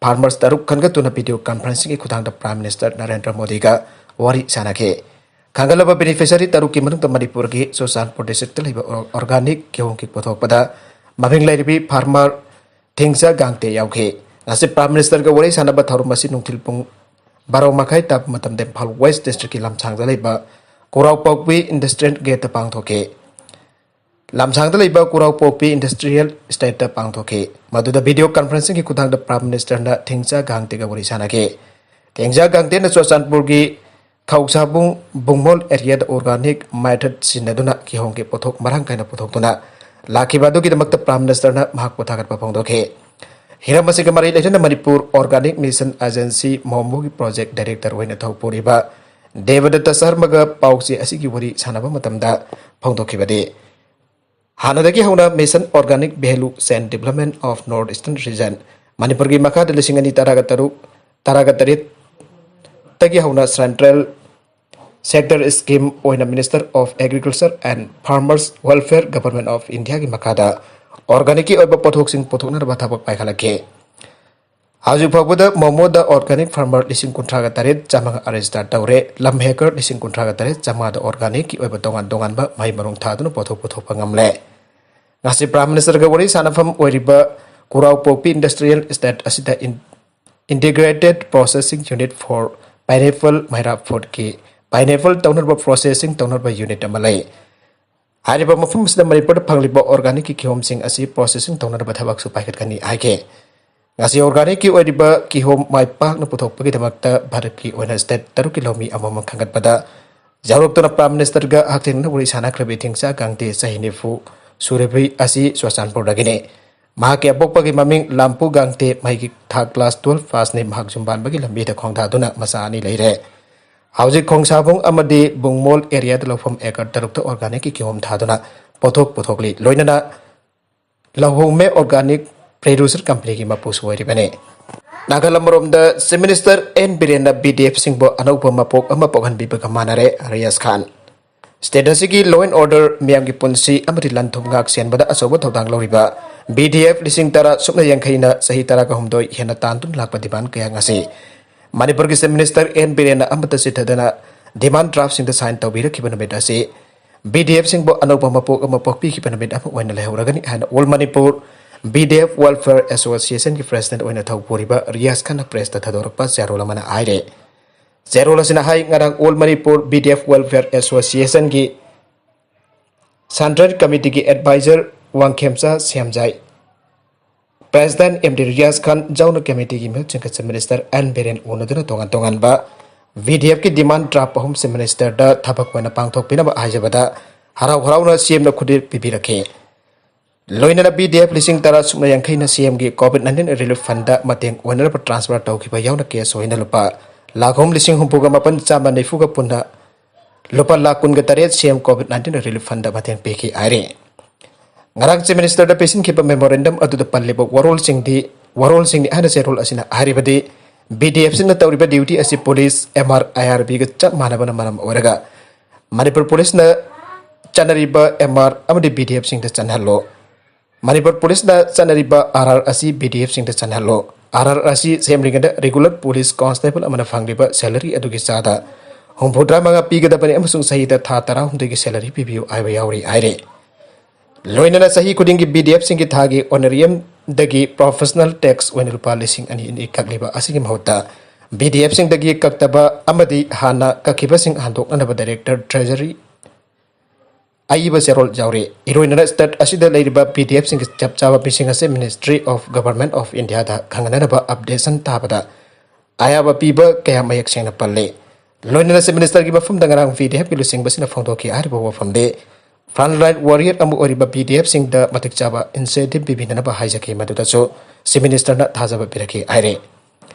farmers ꯇꯔꯨꯛ ꯈꯟꯒꯠꯇꯨꯅ video conferencingꯒꯤ ꯈꯨꯠꯊꯥꯡꯗ Prime Minister ꯅꯔꯦꯟꯗ꯭ꯔ ꯃꯣꯗꯤꯒ ꯋꯥꯔꯤ ꯁꯥꯟꯅꯈꯤ꯫ ꯈꯟꯒꯠꯂꯕ beneficiary ꯇꯔꯨꯛꯀꯤ ꯃꯅꯨꯡꯗ ꯃꯅꯤꯄꯨꯔꯒꯤ ꯆꯨꯔꯆꯥꯟꯄꯨꯔ districtꯇ ꯂꯩꯕ ꯑꯣ-, organic ꯀꯤꯍꯣꯝꯒꯤ ꯄꯨꯊꯣꯛꯄꯗ ꯃꯃꯤꯡ ꯂꯩꯔꯕꯤ farmer ꯊꯦꯡꯖꯥ ꯒꯥꯡꯇꯦ ꯌꯥꯎꯈꯤ꯫ ꯉꯁꯤ Prime Ministerꯒ ꯋꯥꯔꯤ ꯁꯥꯟꯅꯕ ꯊꯧꯔꯝ ꯑꯁꯤ ꯅꯨꯡꯊꯤꯜ ꯄꯨꯡ ꯕꯥꯔꯣ ꯃꯈꯥꯏ ꯇꯥꯕ ꯃꯇꯝꯗ ꯏꯝꯐꯥꯜ West districtꯀꯤ ꯂꯝꯁꯥꯡꯗ ꯂꯩꯕ ꯀꯨꯔꯥꯎꯄꯣꯛꯄꯤ Industrial Gateꯇ ꯄꯥꯡꯊꯣꯛꯈꯤ꯫ ꯂꯝꯁꯥꯡꯗ ꯂꯩꯕ ꯀꯨꯔꯥꯎꯄꯣꯛꯄꯤ Industrial Estateꯇ ꯄꯥꯡꯊꯣꯛꯈꯤ꯫ ꯃꯗꯨꯗ video conferencingꯒꯤ ꯈꯨꯠꯊꯥꯡꯗ Prime Ministerꯅ ꯊꯦꯡꯖꯥ ꯒꯥꯡꯇꯦꯒ ꯋꯥꯔꯤ ꯁꯥꯟꯅꯈꯤ꯫ ꯊꯦꯡꯖꯥ ꯒꯥꯡꯇꯦꯅ ꯆꯨꯔꯆꯥꯟꯄꯨꯔꯒꯤ ꯊꯧꯁꯥꯕꯨꯡ ꯕꯨꯡꯃꯣꯜ areaꯗ organic method ꯁꯤꯖꯤꯟꯅꯗꯨꯅ ꯀꯤꯍꯣꯝꯒꯤ ꯄꯣꯠꯊꯣꯛ ꯃꯔꯥꯡ ꯀꯥꯏꯅ ꯄꯨꯊꯣꯛꯇꯨꯅ ꯂꯥꯛꯈꯤꯕ ꯑꯗꯨꯒꯤꯗꯃꯛꯇ Prime Ministerꯅ ꯃꯍꯥꯛꯄꯨ ꯊꯥꯒꯠꯄ ꯐꯣꯡꯗꯣꯛꯈꯤ꯫ ꯍꯤꯔꯝ ꯑꯁꯤꯒ ꯃꯔꯤ ꯂꯩꯅꯅ Manipur Organic Mission Agency ꯃꯣꯃꯣꯒꯤ project director ꯑꯣꯏꯅ ꯊꯧ ꯄꯨꯔꯤꯕ ꯗꯦꯕꯗꯠꯇ ꯁꯔꯃꯒ ꯄꯥꯎꯆꯦ ꯑꯁꯤꯒꯤ ꯋꯥꯔꯤ ꯁꯥꯟꯅꯕ ꯃꯇꯝꯗ ꯐꯣꯡꯗꯣꯛꯈꯤꯕꯗꯤ, ꯍꯥꯟꯅꯗꯒꯤ ꯍꯧꯅ Mission Organic Value Chain Development of North Eastern Region, ꯃꯅꯤꯄꯨꯔꯒꯤ ꯃꯈꯥꯗ ꯂꯤꯁꯤꯡ ꯑꯅꯤ ꯇꯔꯥꯒ ꯇꯔꯨꯛ, ꯇꯔꯥꯒ ꯇꯔꯦꯠꯇꯒꯤ ꯍꯧꯅ central sector scheme ꯑꯣꯏꯅ Minister of Agriculture and Farmers Welfare, Government of Indiaꯒꯤ ꯃꯈꯥꯗ organicꯀꯤ ꯑꯣꯏꯕ ꯄꯣꯠꯊꯣꯛꯁꯤꯡ ꯄꯨꯊꯣꯛꯅꯅꯕ ꯊꯕꯛ ꯄꯥꯏꯈꯠꯂꯛꯈꯤ꯫ ꯍꯧꯖꯤꯛ ꯐꯥꯎꯕꯗ ꯃꯣꯃꯣꯗ organic farmer ꯂꯤꯁꯤꯡ ꯀꯨꯟꯊ꯭ꯔꯥꯒ ꯇꯔꯦꯠ ꯆꯥꯝꯃꯉꯥ register ꯇꯧꯔꯦ꯫ ꯂꯝ hectare ꯂꯤꯁꯤꯡ ꯀꯨꯟꯊ꯭ꯔꯥꯒ ꯇꯔꯦꯠ ꯆꯥꯝꯃꯉꯥꯗ organicꯀꯤ ꯑꯣꯏꯕ ꯇꯣꯉꯥꯟ ꯇꯣꯉꯥꯟꯕ ꯃꯍꯩ ꯃꯔꯣꯡ ꯊꯥꯗꯨꯅ ꯄꯣꯠꯊꯣꯛ ꯄꯨꯊꯣꯛꯄ ꯉꯝꯂꯦ꯫ ꯉꯁꯤ Prime Ministerꯒ ꯋꯥꯔꯤ ꯁꯥꯟꯅꯐꯝ ꯑꯣꯏꯔꯤꯕ ꯀꯨꯔꯥꯎꯄꯣꯛꯄꯤ Industrial Estate ꯑꯁꯤꯗ in-, Integrated Processing Unit for Pineapple, ꯃꯩꯔꯥ Fruitꯀꯤ pineapple ꯇꯧꯅꯅꯕ processing ꯇꯧꯅꯅꯕ unit ꯑꯃ ꯂꯩ꯫ ꯍꯥꯏꯔꯤꯕ ꯃꯐꯝ ꯑꯁꯤꯗ ꯃꯅꯤꯄꯨꯔꯗ ꯐꯪꯂꯤꯕ organicꯀꯤ ꯀꯤꯍꯣꯝꯁꯤꯡ ꯑꯁꯤ processing ꯇꯧꯅꯅꯕ ꯊꯕꯛꯁꯨ ꯄꯥꯏꯈꯠꯀꯅꯤ ꯍꯥꯏꯈꯤ꯫ ꯉꯁꯤ organicꯀꯤ ꯑꯣꯏꯔꯤꯕ ꯀꯤꯍꯣꯝ ꯃꯥꯏ ꯄꯥꯛꯅ ꯄꯨꯊꯣꯛꯄꯒꯤꯗꯃꯛꯇ ꯚꯥꯔꯠꯀꯤ ꯑꯣꯏꯅ state ꯇꯔꯨꯛꯀꯤ ꯂꯧꯃꯤ ꯑꯃꯃꯝ ꯈꯟꯒꯠꯄꯗ ꯌꯥꯎꯔꯛꯇꯨꯅ Prime Ministerꯒ ꯍꯛꯊꯦꯡꯅꯅ ꯋꯥꯔꯤ ꯁꯥꯟꯅꯈ꯭ꯔꯕꯤ ꯊꯤꯡꯆꯥ ꯒꯥꯡꯇꯦ ꯆꯍꯤ ꯅꯤꯐꯨ ꯁꯨꯔꯕꯤ ꯑꯁꯤ ꯆꯨꯔꯆꯥꯟꯄꯨꯔꯗꯒꯤꯅꯤ꯫ ꯃꯍꯥꯛꯀꯤ ꯑꯄꯣꯛꯄꯒꯤ ꯃꯃꯤꯡ ꯂꯥꯝꯄꯨ ꯒꯥꯡꯇꯦ꯫ ꯃꯍꯩꯒꯤ ꯊꯥꯛ class twelve passꯅꯤ꯫ ꯃꯍꯥꯛ ꯌꯨꯝ ꯄꯥꯟꯕꯒꯤ ꯂꯝꯕꯤꯗ ꯈꯣꯡꯗꯥꯗꯨꯅ ꯃꯆꯥ ꯑꯅꯤ ꯂꯩꯔꯦ꯫ ꯍꯧꯖꯤꯛ ꯈꯣꯡꯁꯥꯕꯨꯡ ꯑꯃꯗꯤ ꯕꯨꯡꯃꯣꯜ areaꯗ ꯂꯧꯐꯝ acre ꯇꯔꯨꯛꯇ organicꯀꯤ ꯀꯤꯍꯣꯝ ꯊꯥꯗꯨꯅ ꯄꯣꯠꯊꯣꯛ ꯄꯨꯊꯣꯛꯂꯤ꯫ ꯂꯣꯏꯅꯅ ꯂꯧꯍꯣꯡꯃꯦ organic producer companyꯒꯤ ꯃꯄꯨꯁꯨ ꯑꯣꯏꯔꯤꯕꯅꯤ꯫ ꯅꯥꯒꯥꯂꯝ ꯑꯃꯔꯣꯝꯗ Chief Minister N ꯕꯤꯔꯦꯟꯅ BDFꯁꯤꯡꯕꯨ ꯑꯅꯧꯕ ꯃꯄꯣꯛ ꯑꯃ ꯄꯣꯛꯍꯟꯕꯤꯕꯒ ꯃꯥꯟꯅꯔꯦ꯫ ꯔꯤꯌꯥꯖ ꯈꯥꯟ꯫ State ꯑꯁꯤꯒꯤ law and order, ꯃꯤꯌꯥꯝꯒꯤ ꯄꯨꯟꯁꯤ ꯑꯃꯗꯤ ꯂꯟ ꯊꯨꯝ ꯉꯥꯛ ꯁꯦꯟꯕꯗ ꯑꯆꯧꯕ ꯊꯧꯗꯥꯡ ꯂꯧꯔꯤꯕ BDF ꯂꯤꯁꯤꯡ ꯇꯔꯥ ꯁꯨꯞꯅ ꯌꯥꯡꯈꯩꯅ ꯆꯍꯤ ꯇꯔꯥꯒ ꯍꯨꯝꯗꯣꯏ ꯍꯦꯟꯅ ꯇꯥꯟꯗꯨꯅ ꯂꯥꯛꯄ demand ꯀꯌꯥ ꯉꯁꯤ ꯃꯅꯤꯄꯨꯔꯒꯤ Chief Minister N ꯕꯤꯔꯦꯟꯅ ꯑꯃꯠꯇ ꯆꯤꯠꯊꯗꯅ demand draftꯁꯤꯡꯗ sign ꯇꯧꯕꯤꯔꯛꯈꯤꯕ ꯅꯨꯃꯤꯠ ꯑꯁꯤ BDFꯁꯤꯡꯕꯨ ꯑꯅꯧꯕ ꯃꯄꯣꯛ ꯑꯃ ꯄꯣꯛꯄꯤꯈꯤꯕ ꯅꯨꯃꯤꯠ ꯑꯃ ꯑꯣꯏꯅ ꯂꯩꯍꯧꯔꯒꯅꯤ ꯍꯥꯏꯅ All Manipur BDF Welfare Associationꯒꯤ Presidentꯒꯤ friendꯅ ꯊꯧꯄꯨꯔꯤꯕ Riyaz ꯈꯥꯟꯅ pressꯇ ꯊꯥꯗꯣꯔꯛꯄ ꯆꯦꯔꯣꯜ ꯑꯃꯅ ꯍꯥꯏꯔꯦ꯫ ꯆꯦꯔꯣꯜ ꯑꯁꯤꯅ ꯍꯥꯏ, ꯉꯔꯥꯡ All Manipur BDF Welfare Associationꯒꯤ Central Committeeꯒꯤ advisor Wangkhemcha ꯁꯦꯝꯖꯥꯏ, President M D Riyaz ꯈꯥꯟ, ꯌꯥꯎꯅ committeeꯒꯤ ꯃꯤꯍꯨꯠꯁꯤꯡꯒ Chief Minister N ꯕꯤꯔꯦꯟ ꯎꯅꯗꯨꯅ ꯇꯣꯉꯥꯟ ꯇꯣꯉꯥꯟꯕ BDFꯀꯤ demand draft ꯑꯍꯨꯝ Chief Ministerꯗ ꯊꯕꯛ ꯑꯣꯏꯅ ꯄꯥꯡꯊꯣꯛꯄꯤꯅꯕ ꯍꯥꯏꯖꯕꯗ ꯍꯔꯥꯎ ꯍꯔꯥꯎꯅ CMꯅ ꯈꯨꯗꯣꯜ ꯄꯤꯕꯤꯔꯛꯈꯤ꯫ ꯂꯣꯏꯅꯅ BDF ꯂꯤꯁꯤꯡ ꯇꯔꯥ ꯁꯨꯞꯅ ꯌꯥꯡꯈꯩꯅ CMꯒꯤ COVID nineteen relief fundꯗ ꯃꯇꯦꯡ ꯑꯣꯏꯅꯅꯕ transfer ꯇꯧꯈꯤꯕ ꯌꯥꯎꯅ cash ꯑꯣꯏꯅ ꯂꯨꯄꯥ ꯂꯥꯈ ꯑꯍꯨꯝ ꯂꯤꯁꯤꯡ ꯍꯨꯝꯐꯨꯒ ꯃꯥꯄꯟ ꯆꯥꯝꯃ ꯅꯤꯐꯨꯒ ꯄꯨꯟꯅ ꯂꯨꯄꯥ ꯂꯥꯈ ꯀꯨꯟꯒ ꯇꯔꯦꯠ CM COVID nineteen relief fundꯗ ꯃꯇꯦꯡ ꯄꯤꯈꯤ ꯍꯥꯏꯔꯤ꯫ ꯉꯔꯥꯡ Chief Ministerꯗ ꯄꯤꯁꯤꯟꯈꯤꯕ memorandum ꯑꯗꯨꯗ ꯄꯜꯂꯤꯕ ꯋꯥꯔꯣꯜꯁꯤꯡꯗꯤ, ꯋꯥꯔꯣꯜꯁꯤꯡꯅꯤ ꯍꯥꯏꯅ ꯆꯦꯔꯣꯜ ꯑꯁꯤꯅ ꯍꯥꯏꯔꯤꯕꯗꯤ, BDFꯁꯤꯡꯅ ꯇꯧꯔꯤꯕ duty ꯑꯁꯤ police, MR, IRBꯒ ꯆꯞ ꯃꯥꯟꯅꯕꯅ ꯃꯔꯝ ꯑꯣꯏꯔꯒ ꯃꯅꯤꯄꯨꯔ policeꯅ ꯆꯠꯅꯔꯤꯕ MR ꯑꯃꯗꯤ BDFꯁꯤꯡꯗ ꯆꯠꯍꯜꯂꯣ꯫ ꯃꯅꯤꯄꯨꯔ policeꯅ ꯆꯠꯅꯔꯤꯕ RR ꯑꯁꯤ BDFꯁꯤꯡꯗ ꯆꯠꯍꯜꯂꯣ꯫ RR ꯑꯁꯤ ꯁꯦꯝꯂꯤꯉꯩꯗ regular police constable ꯑꯃꯅ ꯐꯪꯂꯤꯕ salary ꯑꯗꯨꯒꯤ ꯆꯥꯗ ꯍꯨꯝꯐꯨꯇꯔꯥ ꯃꯉꯥ ꯄꯤꯒꯗꯕꯅꯤ ꯑꯃꯁꯨꯡ ꯆꯍꯤꯗ ꯊꯥ ꯇꯔꯥꯍꯨꯝꯗꯣꯏꯒꯤ salary ꯄꯤꯕꯤꯌꯨ ꯍꯥꯏꯕ ꯌꯥꯎꯔꯤ ꯍꯥꯏꯔꯤ꯫ ꯂꯣꯏꯅꯅ ꯆꯍꯤ ꯈꯨꯗꯤꯡꯒꯤ BDFꯁꯤꯡꯒꯤ ꯊꯥꯒꯤ honorariumꯗꯒꯤ professional tax ꯑꯣꯏꯅ ꯂꯨꯄꯥ ꯂꯤꯁꯤꯡ ꯑꯅꯤ ꯑꯅꯤ ꯀꯛꯂꯤꯕ ꯑꯁꯤꯒꯤ ꯃꯍꯨꯠꯇ BDFꯁꯤꯡꯗꯒꯤ ꯀꯛꯇꯕ ꯑꯃꯗꯤ ꯍꯥꯟꯅ ꯀꯛꯈꯤꯕꯁꯤꯡ ꯍꯟꯗꯣꯛꯅꯅꯕ Director Treasury ꯑꯏꯕ ꯆꯦꯔꯣꯜ ꯌꯥꯎꯔꯤ꯫ ꯏꯔꯣꯏꯅꯅ state ꯑꯁꯤꯗ ꯂꯩꯔꯤꯕ ꯄꯤ ꯗꯤ ꯑꯦꯐꯁꯤꯡꯒꯤ ꯆꯞ ꯆꯥꯕ ꯃꯤꯁꯤꯡ ꯑꯁꯤ Ministry of Government of Indiaꯗ ꯈꯪꯍꯟꯅꯅꯕ updation ꯊꯥꯕꯗ ꯑꯌꯥꯕ ꯄꯤꯕ ꯀꯌꯥ ꯃꯌꯦꯛ ꯁꯦꯡꯅ ꯄꯜꯂꯤ꯫ ꯂꯣꯏꯅꯅ Chief Ministerꯒꯤ ꯃꯐꯝꯗ ꯉꯔꯥꯡ ꯄꯤ ꯗꯤ ꯑꯦꯐꯀꯤ ꯂꯨꯆꯤꯡꯕꯁꯤꯅ ꯐꯣꯡꯗꯣꯛꯈꯤ꯫ ꯍꯥꯏꯔꯤꯕ ꯋꯥꯐꯝꯗꯤ frontline warrior ꯑꯃ ꯑꯣꯏꯔꯤꯕ ꯄꯤ ꯗꯤ ꯑꯦꯐꯁꯤꯡꯗ ꯃꯇꯤꯛ ꯆꯥꯕ incentive ꯄꯤꯕꯤꯅꯅꯕ ꯍꯥꯏꯖꯈꯤ꯫ ꯃꯗꯨꯗꯁꯨ Chief Ministerꯅ ꯊꯥꯖꯕ ꯄꯤꯔꯛꯈꯤ ꯍꯥꯏꯔꯤ꯫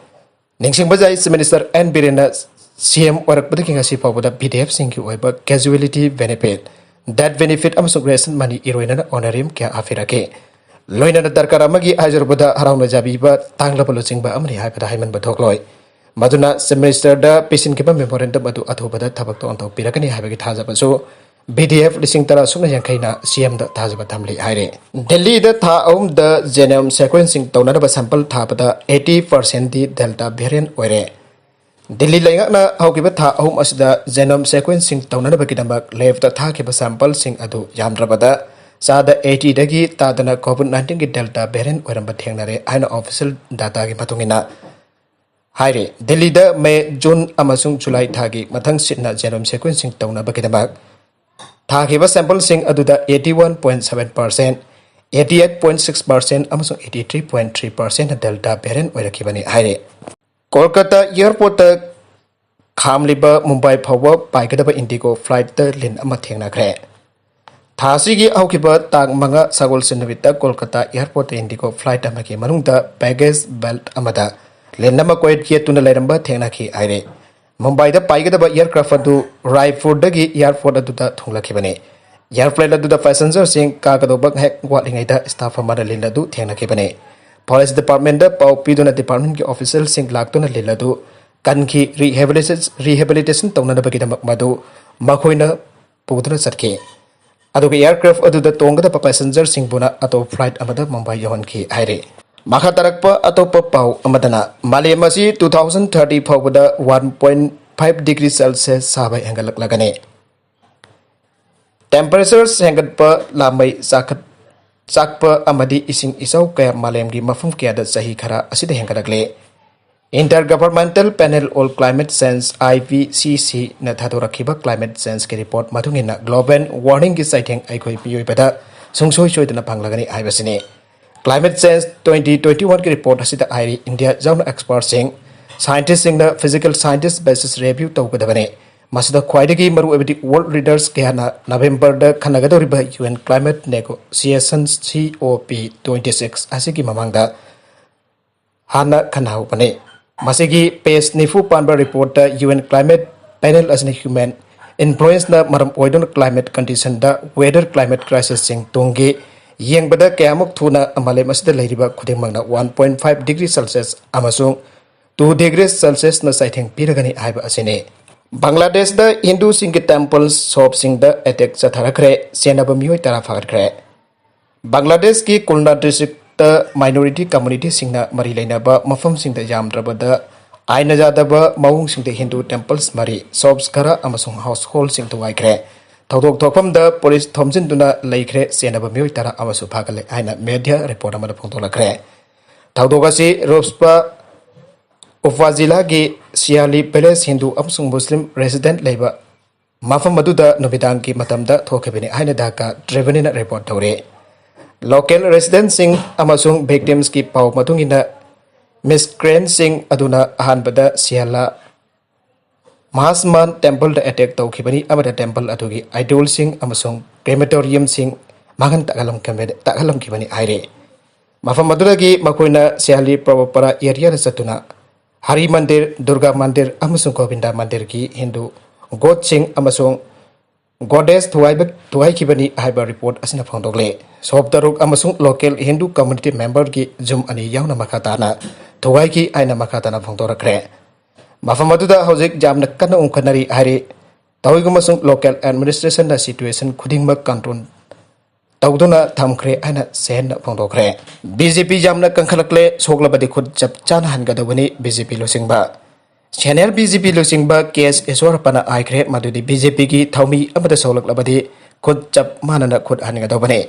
ꯅꯤꯡꯁꯤꯡꯕ ꯌꯥꯏ, Chief Minister ꯑꯦꯟ ꯕꯤꯔꯦꯟꯅ ꯁꯤ ꯑꯦꯝ ꯑꯣꯏꯔꯛꯄꯗꯒꯤ ꯉꯁꯤ ꯐꯥꯎꯕꯗ ꯄꯤ ꯗꯤ ꯑꯦꯐꯁꯤꯡꯒꯤ ꯑꯣꯏꯕ casualty benefit, death benefit ꯑꯃꯁꯨꯡ ration money ꯏꯔꯣꯏꯅꯅ honorarium ꯀꯌꯥ ꯍꯥꯞꯄꯤꯔꯛꯈꯤ꯫ ꯂꯣꯏꯅꯅ ꯗꯔꯀꯥꯔ ꯑꯃꯒꯤ ꯍꯥꯏꯖꯔꯨꯕꯗ ꯍꯔꯥꯎꯅ ꯌꯥꯕꯤꯕ ꯇꯥꯡꯂꯕ ꯂꯨꯆꯤꯡꯕ ꯑꯃꯅꯤ ꯍꯥꯏꯕꯗ ꯍꯥꯏꯃꯟꯕ ꯊꯣꯛꯂꯣꯏ꯫ ꯃꯗꯨꯅ Chief Ministerꯗ ꯄꯤꯁꯤꯟꯈꯤꯕ memorandum ꯑꯗꯨ ꯑꯊꯨꯕꯗ ꯊꯕꯛꯇ ꯑꯣꯟꯊꯣꯛꯄꯤꯔꯛꯀꯅꯤ ꯍꯥꯏꯕꯒꯤ ꯊꯥꯖꯕꯁꯨ ꯚꯤ ꯗꯤ ꯑꯦꯐ ꯂꯤꯁꯤꯡ ꯇꯔꯥ ꯁꯨꯞꯅ ꯌꯥꯡꯈꯩꯅ ꯁꯤ ꯑꯦꯝꯗ ꯊꯥꯖꯕ ꯊꯝꯂꯤ ꯍꯥꯏꯔꯤ꯫ ꯗꯤꯜꯂꯤꯗ ꯊꯥ ꯑꯍꯨꯝꯗ genome sequencing ꯇꯧꯅꯅꯕ sample ꯊꯥꯕꯗ eighty percentꯗꯤ Delta variant ꯑꯣꯏꯔꯦ꯫ ꯗꯤꯜꯂꯤ ꯂꯩꯉꯥꯛꯅ ꯍꯧꯈꯤꯕ ꯊꯥ ꯑꯍꯨꯝ ꯑꯁꯤꯗ genome sequencing ꯇꯧꯅꯅꯕꯒꯤꯗꯃꯛ labꯇ ꯊꯥꯈꯤꯕ sampleꯁꯤꯡ ꯑꯗꯨ ꯌꯥꯝꯗ꯭ꯔꯕꯗ ꯆꯥꯗ eightyꯗꯒꯤ ꯇꯥꯗꯅ COVID nineteenꯒꯤ Delta variant ꯑꯣꯏꯔꯝꯕ ꯊꯦꯡꯅꯔꯦ ꯍꯥꯏꯅ official dataꯒꯤ ꯃꯇꯨꯡ ꯏꯟꯅ ꯍꯥꯏꯔꯤ꯫ ꯗꯤꯜꯂꯤꯗ ꯃꯦ, ꯖꯨꯟ ꯑꯃꯁꯨꯡ ꯖꯨꯂꯥꯏ ꯊꯥꯒꯤ ꯃꯊꯪ ꯁꯤꯠꯅ genome sequencing ꯇꯧꯅꯕꯒꯤꯗꯃꯛ ꯊꯥꯈꯤꯕ sampleꯁꯤꯡ ꯑꯗꯨꯗ eighty one point seven percent, eighty eight point six percent ꯑꯃꯁꯨꯡ eighty three point three percent Delta variant ꯑꯣꯏꯔꯛꯈꯤꯕꯅꯤ ꯍꯥꯏꯔꯤ꯫ ꯀꯣꯜꯀꯇꯥ airportꯇ ꯈꯥꯝꯂꯤꯕ ꯃꯨꯝꯕꯥꯏ ꯐꯥꯎꯕ ꯄꯥꯏꯒꯗꯕ IndiGo flightꯇ ꯂꯤꯟ ꯑꯃ ꯊꯦꯡꯅꯈ꯭ꯔꯦ꯫ ꯊꯥ ꯑꯁꯤꯒꯤ ꯍꯧꯈꯤꯕ ꯇꯥꯡ ꯃꯉꯥ ꯁꯒꯣꯜꯁꯦꯟ ꯅꯨꯃꯤꯠꯇ ꯀꯣꯜꯀꯇꯥ airportꯇ IndiGo flight ꯑꯃꯒꯤ ꯃꯅꯨꯡꯗ baggage belt ꯑꯃꯗ ꯂꯤꯟ ꯑꯃ ꯀꯣꯏꯌꯦꯠ ꯌꯦꯠꯇꯨꯅ ꯂꯩꯔꯝꯕ ꯊꯦꯡꯅꯈꯤ ꯍꯥꯏꯔꯦ꯫ ꯃꯨꯝꯕꯥꯏꯗ ꯄꯥꯏꯒꯗꯕ aircraft ꯑꯗꯨ ꯔꯥꯏꯄꯨꯔꯗꯒꯤ airport ꯑꯗꯨꯗ ꯊꯨꯡꯂꯛꯈꯤꯕꯅꯤ꯫ Airplane ꯑꯗꯨꯗ passengerꯁꯤꯡ ꯀꯥꯒꯗꯧꯕ ꯉꯥꯏꯍꯥꯛ ꯋꯥꯠꯂꯤꯉꯩꯗ staff ꯑꯃꯅ ꯂꯤꯟ ꯑꯗꯨ ꯊꯦꯡꯅꯈꯤꯕꯅꯤ꯫ Forest departmentꯇ ꯄꯥꯎ ꯄꯤꯗꯨꯅ departmentꯀꯤ officialꯁꯤꯡ ꯂꯥꯛꯇꯨꯅ ꯂꯤꯟ ꯑꯗꯨ ꯀꯟꯈꯤ꯫ Rehabilitation, rehabilitation ꯇꯧꯅꯅꯕꯒꯤꯗꯃꯛ ꯃꯗꯨ ꯃꯈꯣꯏꯅ ꯄꯨꯗꯨꯅ ꯆꯠꯈꯤ꯫ ꯑꯗꯨꯒ aircraft ꯑꯗꯨꯗ ꯇꯣꯡꯒꯗꯕ passengerꯁꯤꯡꯕꯨꯅ ꯑꯇꯣꯞꯄ flight ꯑꯃꯗ ꯃꯨꯝꯕꯥꯏ ꯌꯧꯍꯟꯈꯤ ꯍꯥꯏꯔꯤ꯫ ꯃꯈꯥ ꯇꯥꯔꯛꯄ ꯑꯇꯣꯞꯄ ꯄꯥꯎ ꯑꯃꯗꯅ, ꯃꯥꯂꯦꯝ ꯑꯁꯤ two thousand thirty ꯐꯥꯎꯕꯗ one point five degree Celsius ꯁꯥꯕ ꯍꯦꯟꯒꯠꯂꯛꯂꯒꯅꯤ꯫ Temperatures ꯍꯦꯟꯒꯠꯄ, ꯂꯥꯃꯩ ꯆꯥꯛꯈꯠ-, ꯆꯥꯛꯄ ꯑꯃꯗꯤ ꯏꯁꯤꯡ ꯏꯆꯥꯎ ꯀꯌꯥ ꯃꯥꯂꯦꯝꯒꯤ ꯃꯐꯝ ꯀꯌꯥꯗ ꯆꯍꯤ ꯈꯔ ꯑꯁꯤꯗ ꯍꯦꯟꯒꯠꯂꯛꯂꯦ꯫ Intergovernmental Panel on Climate Change, I P C C ꯅ ꯊꯥꯗꯣꯔꯛꯈꯤꯕ climate change ꯒꯤ report ꯃꯇꯨꯡ ꯏꯟꯅ global warming ꯒꯤ ꯆꯩꯊꯦꯡ ꯑꯩꯈꯣꯏ ꯃꯤꯑꯣꯏꯕꯗ ꯁꯨꯡꯁꯣꯏ ꯁꯣꯏꯗꯅ ꯐꯪꯂꯒꯅꯤ ꯍꯥꯏꯕꯁꯤꯅꯤ꯫ Climate Change twenty twenty-one ꯒꯤ report ꯑꯁꯤꯗ ꯍꯥꯏꯔꯤ, ꯏꯟꯗꯤꯌꯥ ꯌꯥꯎꯅ expertꯁꯤꯡ, scientistꯁꯤꯡꯅ physical scientist basis review ꯇꯧꯒꯗꯕꯅꯤ꯫ ꯃꯁꯤꯗ ꯈ꯭ꯋꯥꯏꯗꯒꯤ ꯃꯔꯨꯑꯣꯏꯕꯗꯤ world leaders ꯀꯌꯥꯅ ꯅꯕꯦꯝꯕꯔꯗ ꯈꯟꯅꯒꯗꯧꯔꯤꯕ U N Climate Negotiation, C O P twenty-six ꯑꯁꯤꯒꯤ ꯃꯃꯥꯡꯗ ꯍꯥꯟꯅ ꯈꯟꯅꯍꯧꯕꯅꯤ꯫ ꯃꯁꯤꯒꯤ page ꯅꯤꯐꯨ ꯄꯥꯟꯕ reportꯇ U N Climate Panel ꯑꯁꯤꯅ human influenceꯅ ꯃꯔꯝ ꯑꯣꯏꯗꯨꯅ climate conditionꯗ weather climate crisisꯁꯤꯡ ꯇꯨꯡꯒꯤ ꯌꯦꯡꯕꯗ ꯀꯌꯥꯃꯨꯛ ꯊꯨꯅ ꯃꯥꯂꯦꯝ ꯑꯁꯤꯗ ꯂꯩꯔꯤꯕ ꯈꯨꯗꯤꯡꯃꯛꯅ one point five degree Celsius ꯑꯃꯁꯨꯡ two degree Celsiusꯅ ꯆꯩꯊꯦꯡ ꯄꯤꯔꯒꯅꯤ ꯍꯥꯏꯕ ꯑꯁꯤꯅꯤ꯫ ꯕꯪꯒ꯭ꯂꯥꯗꯦꯁꯇ ꯍꯤꯟꯗꯨꯁꯤꯡꯒꯤ temple shopꯁꯤꯡꯗ attack ꯆꯠꯊꯔꯛꯈ꯭ꯔꯦ, ꯆꯦꯟꯅꯕ ꯃꯤꯑꯣꯏ ꯇꯔꯥ ꯐꯥꯒꯠꯈ꯭ꯔꯦ꯫ ꯕꯪꯒ꯭ꯂꯥꯗꯦꯁꯀꯤ ꯈꯨꯜꯅꯥ districtꯇ minority communityꯁꯤꯡꯅ ꯃꯔꯤ ꯂꯩꯅꯕ ꯃꯐꯝꯁꯤꯡꯗ ꯌꯥꯝꯗ꯭ꯔꯕꯗ ꯑꯥꯏꯟꯅ ꯌꯥꯗꯕ ꯃꯑꯣꯡꯁꯤꯡꯗ ꯍꯤꯟꯗꯨ temples ꯃꯔꯤ, shops ꯈꯔ ꯑꯃꯁꯨꯡ householdꯁꯤꯡ ꯊꯨꯒꯥꯏꯈ꯭ꯔꯦ꯫ ꯊꯧꯗꯣꯛ ꯊꯣꯛꯐꯝꯗ police ꯊꯣꯝꯖꯤꯟꯗꯨꯅ ꯂꯩꯈ꯭ꯔꯦ, ꯆꯦꯟꯅꯕ ꯃꯤꯑꯣꯏ ꯇꯔꯥ ꯑꯃꯁꯨ ꯐꯥꯒꯠꯂꯦ ꯍꯥꯏꯅ media report ꯑꯃꯗ ꯐꯣꯡꯗꯣꯛꯂꯛꯈ꯭ꯔꯦ꯫ ꯊꯧꯗꯣꯛ ꯑꯁꯤ ꯔꯣꯁꯄ ꯎꯄꯥꯖꯤꯂꯥꯒꯤ ꯁꯤꯌꯥꯂꯤ village ꯍꯤꯟꯗꯨ ꯑꯃꯁꯨꯡ ꯃꯨꯁꯂꯤꯝ resident ꯂꯩꯕ ꯃꯐꯝ ꯑꯗꯨꯗ ꯅꯨꯃꯤꯗꯥꯡꯒꯤ ꯃꯇꯝꯗ ꯊꯣꯛꯈꯤꯕꯅꯤ ꯍꯥꯏꯅ ꯙꯥꯀꯥ Tribuneꯅ report ꯇꯧꯔꯤ꯫ Local residentꯁꯤꯡ ꯑꯃꯁꯨꯡ victimsꯀꯤ ꯄꯥꯎ ꯃꯇꯨꯡ ꯏꯟꯅ, miscreantsꯁꯤꯡ ꯑꯗꯨꯅ ꯑꯍꯥꯟꯕꯗ ꯁꯤꯌꯥꯂꯥ ꯃꯍꯥꯁꯃꯥꯟ templeꯗ attack ꯇꯧꯈꯤꯕꯅꯤ ꯑꯃꯗꯤ temple ꯑꯗꯨꯒꯤ idolꯁꯤꯡ ꯑꯃꯁꯨꯡ crematoriumꯁꯤꯡ ꯃꯥꯡꯍꯟ ꯇꯥꯛꯍꯜꯂꯝꯈꯤꯕꯅꯤ, ꯇꯥꯛꯍꯜꯂꯝꯈꯤꯕꯅꯤ ꯍꯥꯏꯔꯤ꯫ ꯃꯐꯝ ꯑꯗꯨꯗꯒꯤ ꯃꯈꯣꯏꯅ ꯁꯤꯌꯥꯂꯤ ꯄ꯭ꯔꯚꯨꯄꯥꯔꯥ areaꯗ ꯆꯠꯇꯨꯅ ꯍꯔꯤ ꯃꯟꯗꯤꯔ, ꯗꯨꯔꯒꯥ ꯃꯟꯗꯤꯔ ꯑꯃꯁꯨꯡ ꯒꯣꯕꯤꯟꯗ ꯃꯟꯗꯤꯔꯒꯤ ꯍꯤꯟꯗꯨ godꯁꯤꯡ ꯑꯃꯁꯨꯡ goddess ꯊꯨꯒꯥꯏꯕ, ꯊꯨꯒꯥꯏꯈꯤꯕꯅꯤ ꯍꯥꯏꯕ report ꯑꯁꯤꯅ ꯐꯣꯡꯗꯣꯛꯂꯦ꯫ Shop ꯇꯔꯨꯛ ꯑꯃꯁꯨꯡ local ꯍꯤꯟꯗꯨ community memberꯒꯤ ꯌꯨꯝ ꯑꯅꯤ ꯌꯥꯎꯅ ꯃꯈꯥ ꯇꯥꯅ ꯊꯨꯒꯥꯏꯈꯤ ꯍꯥꯏꯅ ꯃꯈꯥ ꯇꯥꯅ ꯐꯣꯡꯗꯣꯔꯛꯈ꯭ꯔꯦ꯫ ꯃꯐꯝ ꯑꯗꯨꯗ ꯍꯧꯖꯤꯛ ꯌꯥꯝꯅ ꯀꯟꯅ ꯎꯪꯈꯠꯅꯔꯤ ꯍꯥꯏꯔꯤ꯫ ꯇꯧꯏꯒꯨꯝꯕꯁꯨꯡ local administrationꯅ situationꯗ ꯁꯤꯇꯨꯋꯦꯁꯟ ꯈꯨꯗꯤꯡꯃꯛ control ꯇꯧꯗꯨꯅ ꯊꯝꯈ꯭ꯔꯦ ꯍꯥꯏꯅ ꯁꯦꯟꯅ ꯐꯣꯡꯗꯣꯛꯈ꯭ꯔꯦ꯫ ꯕꯤ ꯖꯦ ꯄꯤ ꯌꯥꯝꯅ ꯀꯟꯈꯠꯂꯛꯂꯦ, ꯁꯣꯛꯂꯕꯗꯤ ꯈꯨꯠ ꯆꯞ ꯆꯥꯅ ꯍꯟꯒꯗꯧꯕꯅꯤ, ꯕꯤ ꯖꯦ ꯄꯤ ꯂꯨꯆꯤꯡꯕ꯫ Senior ꯕꯤ ꯖꯦ ꯄꯤ ꯂꯨꯆꯤꯡꯕ ꯀꯦ ꯑꯦꯁ ꯏꯁ꯭ꯋꯔꯄꯅ ꯍꯥꯏꯈ꯭ꯔꯦ, ꯃꯗꯨꯗꯤ ꯕꯤ ꯖꯦ ꯄꯤꯒꯤ ꯊꯧꯃꯤ ꯑꯃꯗ ꯁꯣꯛꯂꯛꯂꯕꯗꯤ ꯈꯨꯠ ꯆꯞ ꯃꯥꯟꯅꯅ ꯈꯨꯠ ꯍꯟꯒꯗꯧꯕꯅꯤ꯫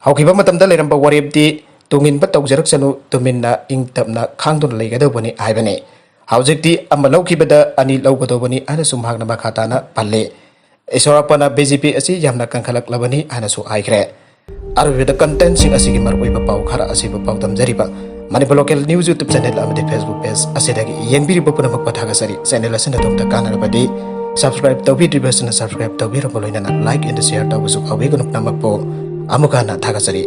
ꯍꯧꯈꯤꯕ ꯃꯇꯝꯗ ꯂꯩꯔꯝꯕ ꯋꯥꯔꯦꯞꯇꯤ ꯇꯨꯡꯏꯟꯕ ꯇꯧꯖꯔꯛꯁꯅꯨ, ꯇꯨꯃꯤꯟꯅ ꯏꯪ ꯇꯞꯅ ꯈꯥꯡꯗꯨꯅ ꯂꯩꯒꯗꯧꯕꯅꯤ ꯍꯥꯏꯕꯅꯤ꯫ ꯍꯧꯖꯤꯛꯇꯤ ꯑꯃ ꯂꯧꯈꯤꯕꯗ ꯑꯅꯤ ꯂꯧꯒꯗꯧꯕꯅꯤ ꯍꯥꯏꯅꯁꯨ ꯃꯍꯥꯛꯅ ꯃꯈꯥ ꯇꯥꯅ ꯄꯜꯂꯤ꯫ ꯏꯁꯣꯔꯄꯅ ꯕꯤ ꯖꯦ ꯄꯤ ꯑꯁꯤ ꯌꯥꯝꯅ ꯀꯟꯈꯠꯂꯛꯂꯕꯅꯤ ꯍꯥꯏꯅꯁꯨ ꯍꯥꯏꯈ꯭ꯔꯦ꯫ ꯑꯔꯣꯏꯕꯗ contentꯁꯤꯡ ꯑꯁꯤꯒꯤ ꯃꯔꯨꯑꯣꯏꯕ ꯄꯥꯎ ꯈꯔ ꯑꯁꯤꯕꯨ ꯄꯥꯎꯗꯝꯖꯔꯤꯕ Manipur Local News YouTube channel ꯑꯃꯗꯤ Facebook page ꯑꯁꯤꯗꯒꯤ ꯌꯦꯡꯕꯤꯔꯤꯕ ꯄꯨꯝꯅꯃꯛꯄꯨ ꯊꯥꯒꯠꯆꯔꯤ꯫ Channel ꯑꯁꯤꯅ ꯑꯗꯣꯝꯗ ꯀꯥꯟꯅꯔꯕꯗꯤ subscribe ꯇꯧꯕꯤꯗ꯭ꯔꯤꯕꯁꯤꯅ subscribe ꯇꯧꯕꯤꯔꯝꯕ, ꯂꯣꯏꯅꯅ like and share ꯇꯧꯕꯁꯨ ꯀꯥꯎꯕꯤꯒꯅꯨ꯫ ꯄꯨꯝꯅꯃꯛꯄꯨ ꯑꯃꯨꯛ ꯍꯟꯅ ꯊꯥꯒꯠꯆꯔꯤ꯫